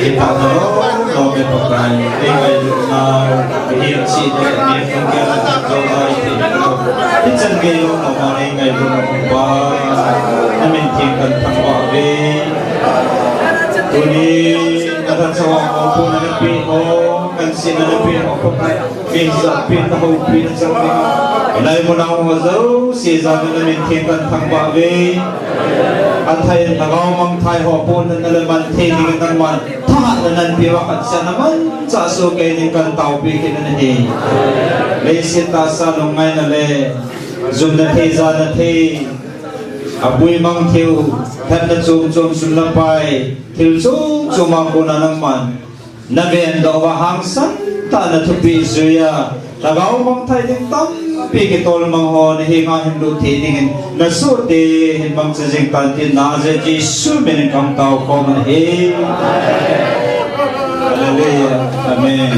Kipana lo, lo me Pakai, ei ngailutnau, ei hiam chi te, ei hiam kong kia na tak lo ai te lo. Hichan gei lo, lo ma ei ngailutnau pa. Na min thiang kathangvah ve. Tuni, na tha chawa mo pu na na pi ho, kan si na na pi ho Pakai. Min sa pi na ho pi na chang ni. Lai mo na ho jouse jana na min thiang kathangvah ve. Athai na gao mang thai ho pu na na le man thei ni nangman. Thahatna nanpeh uva khat seh a namanchah soh kei ding kataopeh kit nahi. Leiset tahsa lungngaina le jumna thei, jana thei, apui mang thei u, lhatna chom chom, sum le pai, thil chom chom a kona nangman navendoh uva hangsan tah a na thupeh jui a, lhagao mangthai ding tampi kitol mang ho nahenga hinlut thei dingin nasohte hin mangcha jing tan tin Nazareth Jesu min in katao khom ahi. Hallelujah. Amen.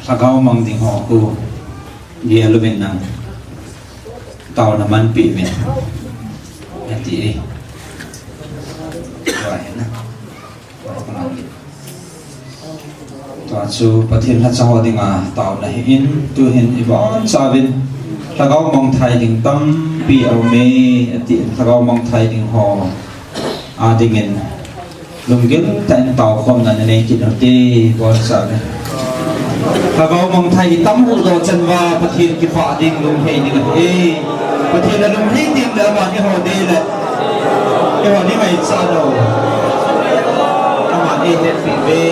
Lhagao mang ding ho khu, gel uvin lang, taona manpeh uvin, ati e. Tua hi na. Tua chu Pathen lhacha ho dinga taona ahin, tuhin ibonchauvin lhagao mangthai ding tampi aume, ati, lhagao mangthai ding ho adingin lunggil tah in taokhomna nanei kit ute, ibonchauvin. Lhagao mangthai itam huhdoh chan uva Pathen kipah ding, lunghei ding ahi. Pathen alunghei teng le aman eiho dei le eiho ding ngaichat lou. Aman eihetpeh uve.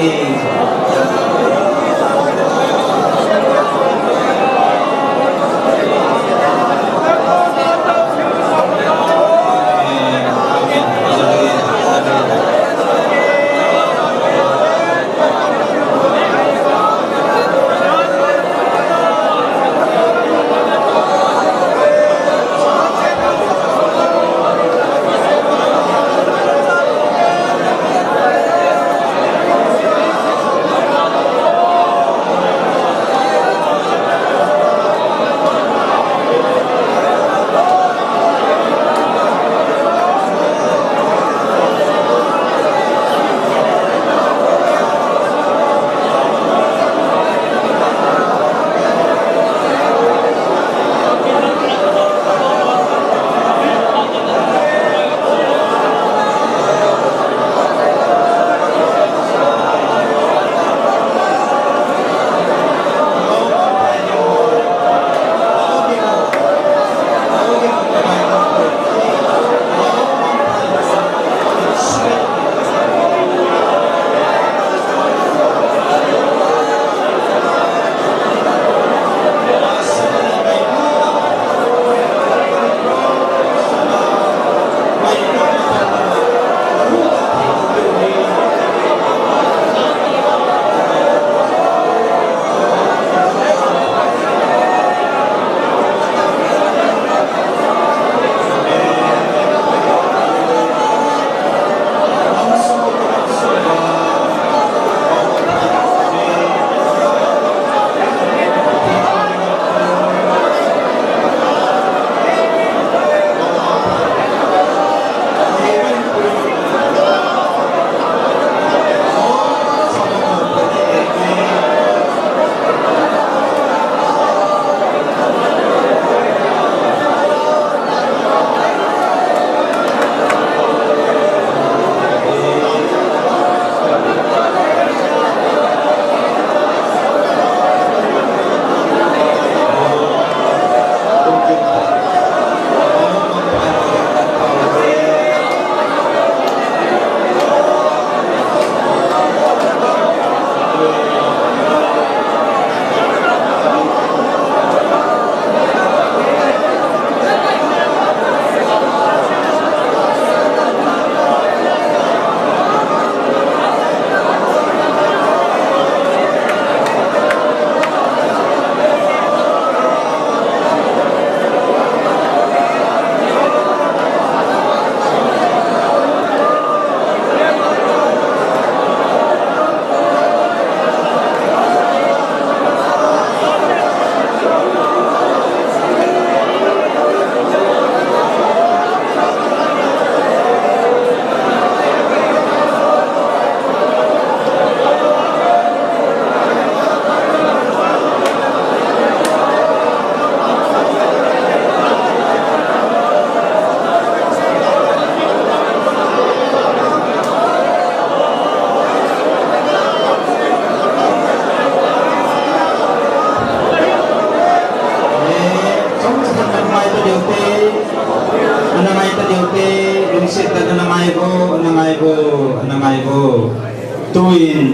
Tuin,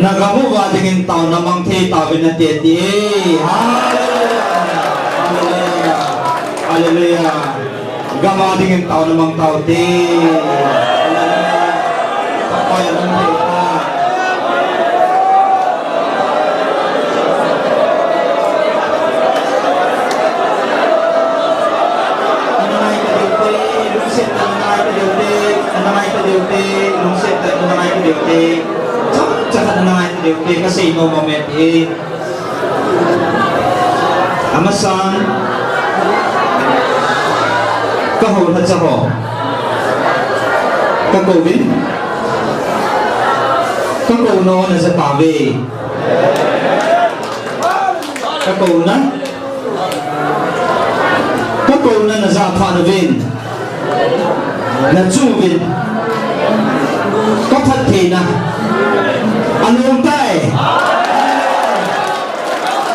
nagam uva dingin taona mang thei tauvin nati e. Hallelujah. Hallelujah. Hallelujah. Gam a dingin taona mang taute. Hallelujah. Pakai a mang thei ta. Ana ngai ta deu te, lungset ta ana ngai ta deu te, ana ngai ta deu te, lungset ta ana ngai ta deu te. Cha, cha ana ngai ta deu te, kasei nom e ti. Amasan, kahou lhacha ho. Kakouvin. Kakouna naja tauve. Kakouna. Kakouna naja phat uvin. Nachu uvin. Kaphattheina. Along tai.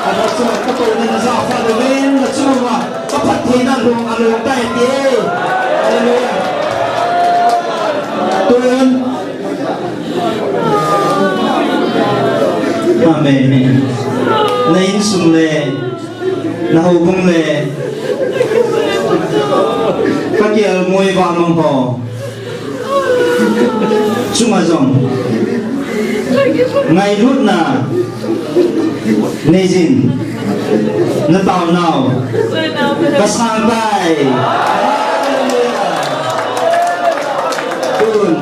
Ana chu kakouna naja phat uvin. Nachu uva. Kaphattheina along, along tai ti. Hallelujah. Tun. Amen. Na insung le, na houbung le, ka kial ngoi va mang ho chunga jong ngailutna neijin, na taonau ka sang tai. Tun.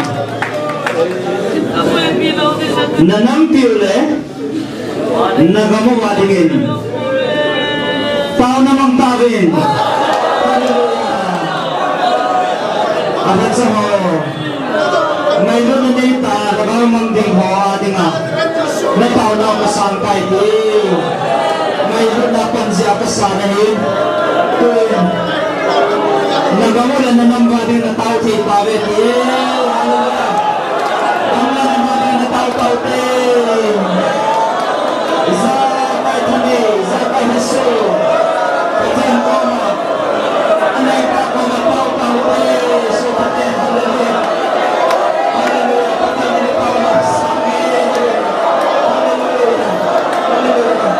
Na nampiu le na gam uva dingin taona mang tauvin. Hallelujah. Alhacha ho. Ngailutna neitah a lhagao mang ding ho a dinga na taonau ka sang tai ti. Ngailutna panjia ka sa nahi. Tun. Na gam u le na nam uva ding na tao thei tauve ti. Hallelujah. Gam le nam uva ding na tao taute. Ijakai thane, ijakai haso. Pathen koma. Anai pa koma tao taute. Jesu Pathen. Hallelujah. Hallelujah. Pathen ni taona sang e. Hallelujah. Hallelujah.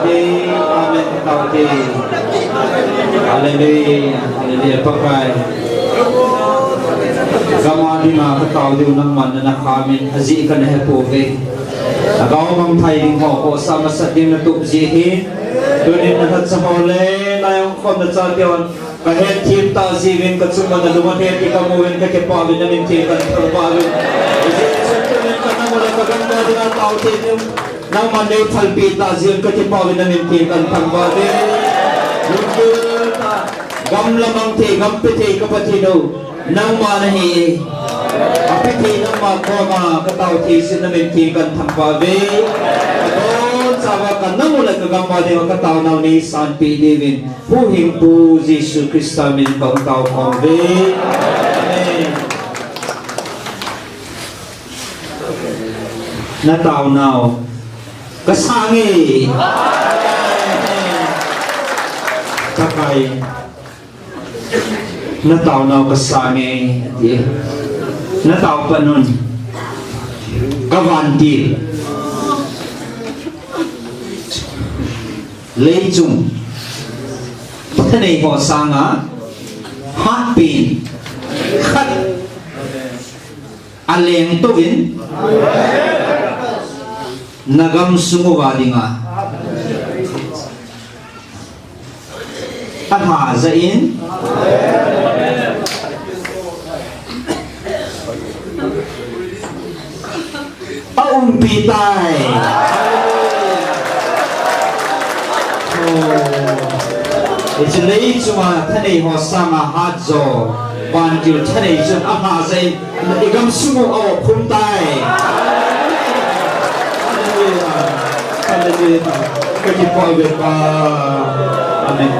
Amen. Ka tao te. Hallelujah. Hallelujah. Pakai. Gam a dinga ka tao diu nangman nana khamin, ajeh kana hepouve. Na gao mangthai ding ho, khohsah masat ding natup jeh hin. Tunin na lhacha ho le, na jong khom na chate hon. Ka hetthem tah jeh uvin ka chung uva na lung ahet ti ka mu uvin ka kipah uvin na min theng kan thangvah uvin. Jesu tunin ka nang u le ka gam a dinga tao te diu. Nangman nei phalpeh tah jeh un ka kipah uvin na min theng kan thangvah uve. Lunggil tah, gam lamang thei, gam pe thei ka Pathen u. Nangma nahi. Ape thei nangma koma ka tao thei jeh un na min theng kan thangvah uve. Ka don chauva ka nang u le ka gam a dinga ka tao nau nei sanpeh diuvin. Huhhingpu Jesu Christa min ka hung tao khom uve. Amen. Na tao nau ka sange. Pakai. Na tao nau ka sange, ati. Na tao pat un. Ka vantil. Leichung thanei ho sanga hatpen khat aleng touvin, na gamsung uva dinga alhajah in aumpi tai. Oh. Hiche leichunga thanei ho sanga hatjo vantil thanei chun alhajah in i gamsung u aumkhum tai. Hallelujah. Hallelujah. Ka kipah uve Pa. Amen.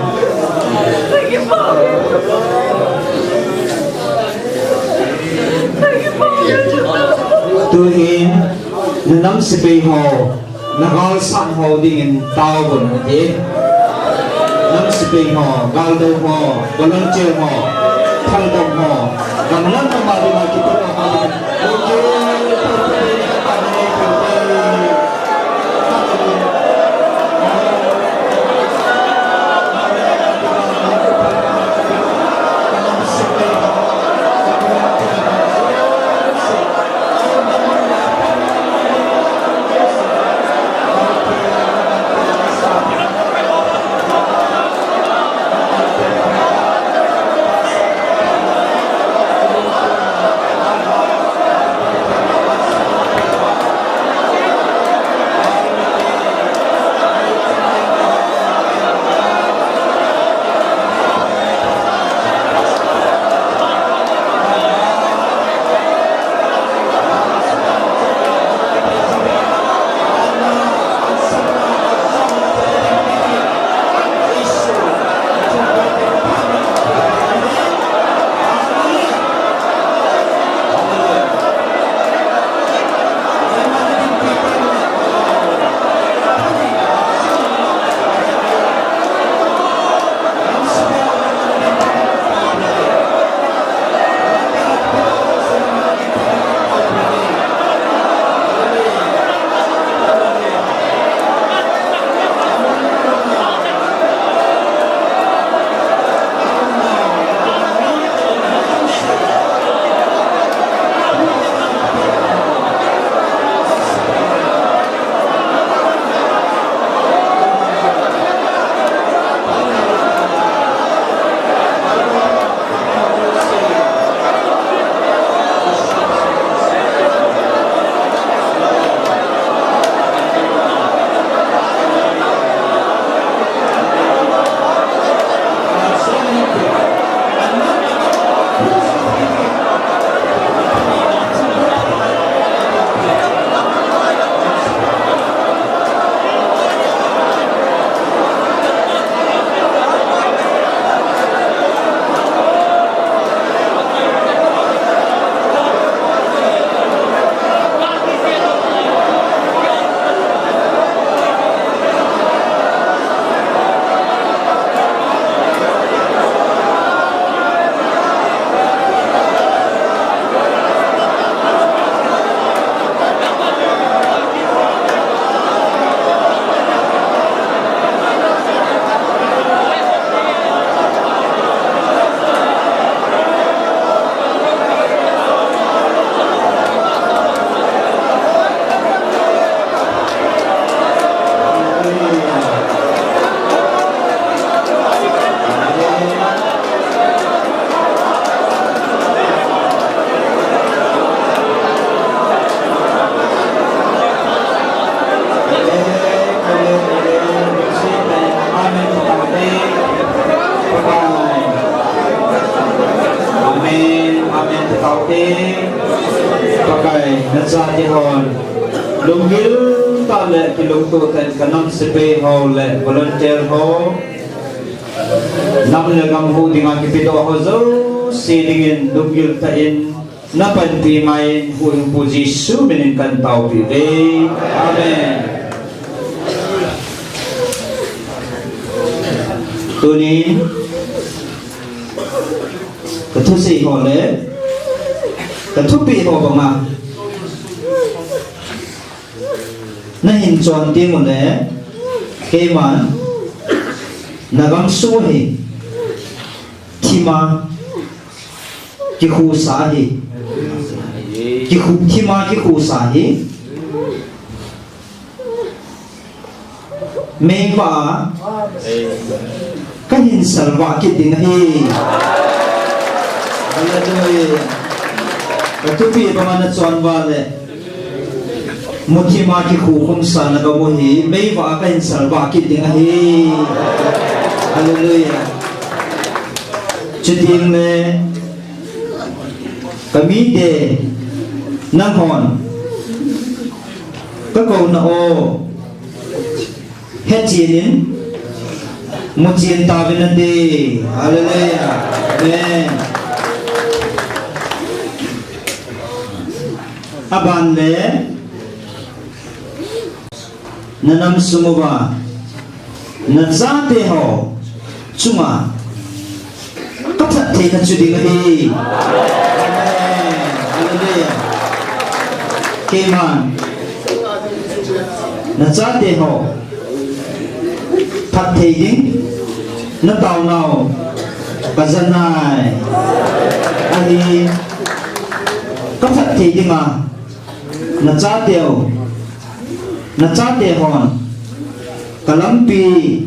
Tuhin, na nam sepai ho, na galsat ho dingin taovun ati. Nam sepai ho, galdou ho, volunteer ho, thaldom ho, gamlam gam a dinga kipa ho, Hon, lunggil tah le kilungtoh tah in ka nam sepai ho le volunteer ho, nam le gam huhdoh dinga kipedoh ho jouse dingin lunggil tah in na panpi mai in, Huhhingpu Jesu minin kan taopi uve. Amen. Tunin ka thusei ho le ka thupeh ho banga na hin chon teng ule, keiman na gamsung hi thim a kikhusa hi, kikhu, thim a kikhusa hi meivah a ka hin salvah kit ding ahi. Hallelujah. Ka thupeh banga na chon uva le muthim a kikhukhumsa na gamu hi meivah a ka hin salvah kit ding ahi. Hallelujah. Chuteng le ka mite, nanghon ka kouna u hechen in muchen tauvin nate. Hallelujah. Amen. Aban le na nam sung uva na chate ho chunga ka phattheina chu ding ahi. Amen. Hallelujah. Keiman na chate ho phatthei ding na taonau ka janai ahi. Ka phatthei dinga na chateu, na chate hon ka lampi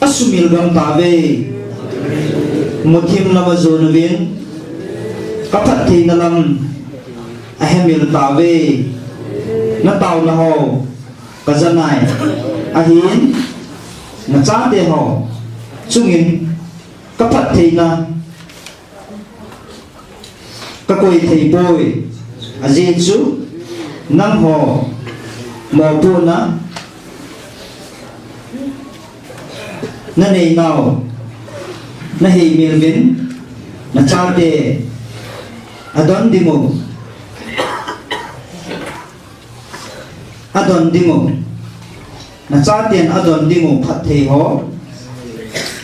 asumil gam tauve. Muthim lam ajon uvin ka phattheina lam ahemil tauve. Na taona ho ka janai ahin, na chate ho chungin ka phattheina ka koi thei poi. Ajeh chu nangho mopohna na neinau na heimil uvin na chate adon ding u, adon ding u, na chaten adon ding u phatthei ho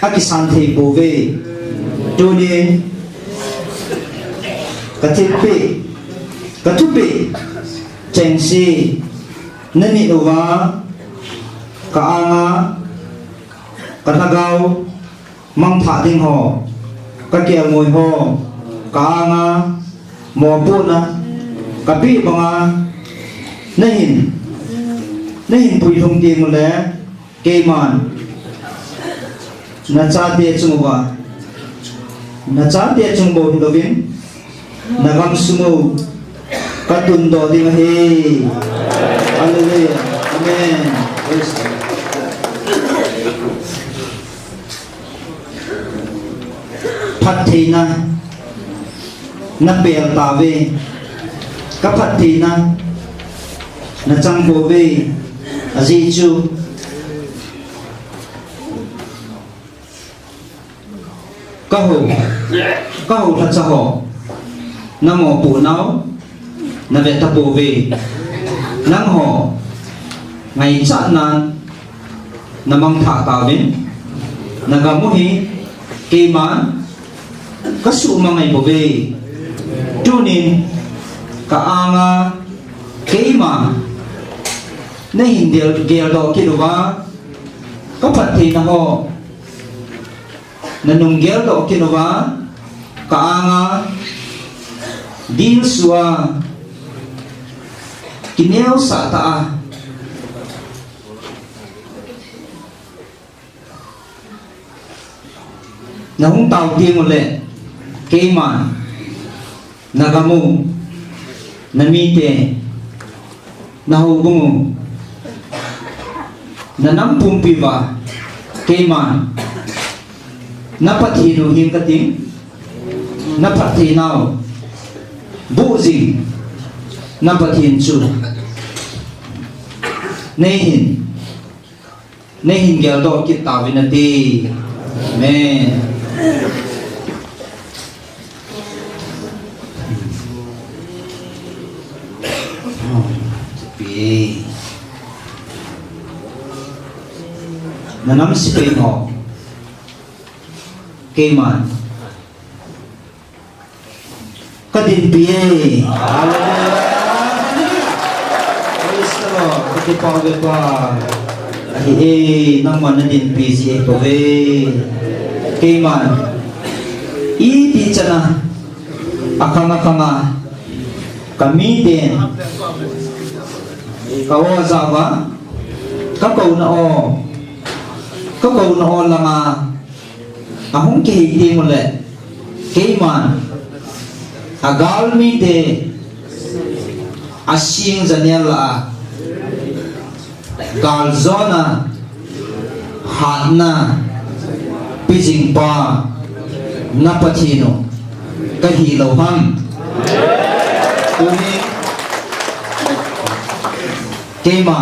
akisan thei pouve. Tunin ka thilpeh, ka thupeh chengse na nit uva ka anga ka lhagao mangthah ding ho, ka kelngoi ho ka anga mopohna ka peh banga na hin, na hin puilhung teng ule, keiman na chate chung uva, na chate chung bou hilouvin na gamsung u ka tundoh ding ahi. Hallelujah. Amen. Praise God. Phattheina na pel tauve. Ka phattheina na chang pouve. Ajeh chu ka hou, ka hou lhacha ho na mopohnau na veta pouve. Nangho ngaichatnan na mangthah tauvin, na gam u hi keiman ka suhmang ngai pouve. Tunin ka anga keima na hin del, geldoh kit uva, ka phattheina ho na nung geldoh kit uva, ka anga dilsuh a, kineosah tah a na hung tao teng ule, keiman na gam u, na mite, na houbung u, na nam pumpi uva keiman na Pathen u hing kating, na phattheinau boh jing, Na Pathen chu neihin, neihin geldoh kit tauvin nate. Amen. Na nam sepai ho, keiman ka dinpi e. Hallelujah. Praise the Lord. Ka kipah uve Pa. Ahi e, nangman na dinpi jeh ahi poi ve. Keiman iti chan a, akhang akhang a, ka miten ka o a jao a, ka kouna o, ka kouna o langa ahung kihei teng uleh, keiman agalmite asing janel lah a galjona hatna pejing pa na Pathen u kahi lou ham? Tuni keima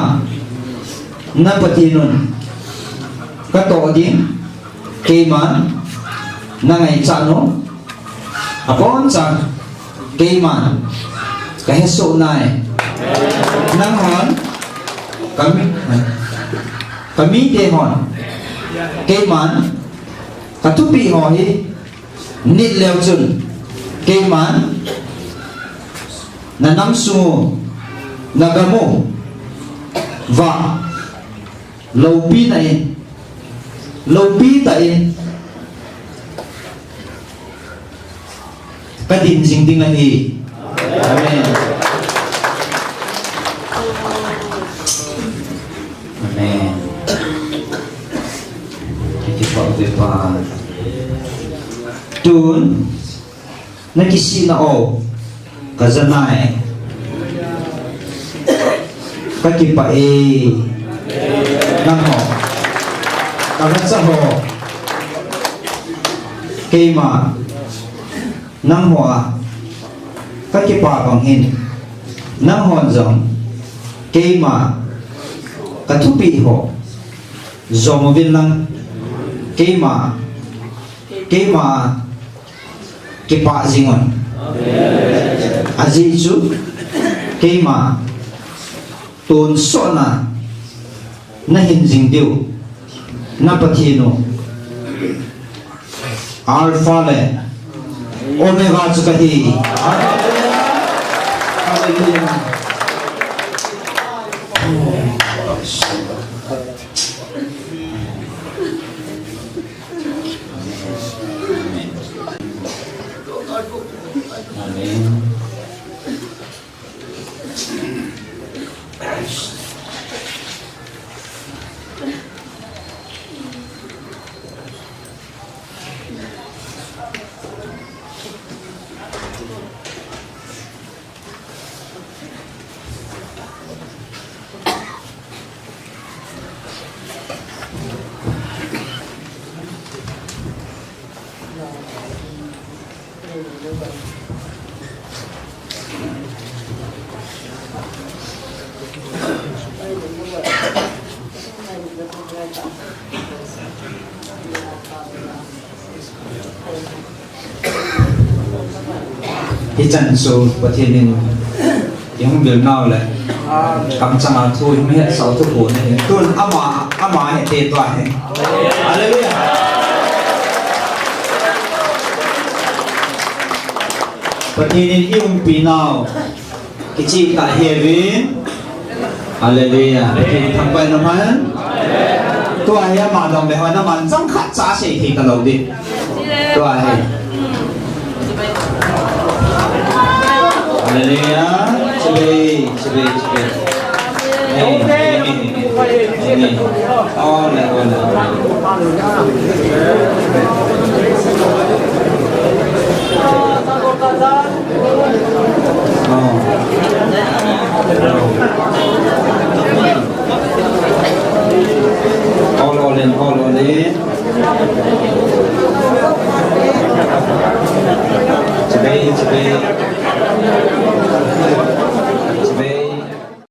na Pathen un katoh ding, keiman na ngaichat u, abonchan keiman ka hesoh nai. Nanghon, ka mi, ka mite hon, keiman ka thupeh ho hi nit leu chun, keiman na nam sung u, na gam u, vah loupi tah in, loupi tah in ka din jing ding ahi. Amen. Amen. Kipah uve Pa. Tun na kisihna o ka ja nai. Ka kipah e. Nangho, ka gacha ho, keima nangho a ka kipah bang hin, nanghon jong keima ka thupeh ho jom uvin lang, keima, keima kipah jing un. Ajeh chu keima tonsot na na hin jing diu na Pathen u Alpha le Omega chu kahi. Hallelujah. Amen. Hichan chu Pathen in ihung vil nau le kamchang a thu ihung hetsah u thuphon ahi. Tun ama, ama hite tua hi. Hallelujah. Pathen in iumpi nau kicheh tah hiuvin. Hallelujah. Pathen thangvah in umhen. Tua hi ama dong le hoi na man chang khat cha sei thei talou ding. Tua hi. Hallelujah. Chibai, chibai, chibai. Amen. Amen. Amen. Amen. Amen. All, all in, all, all in. Chibai, chibai.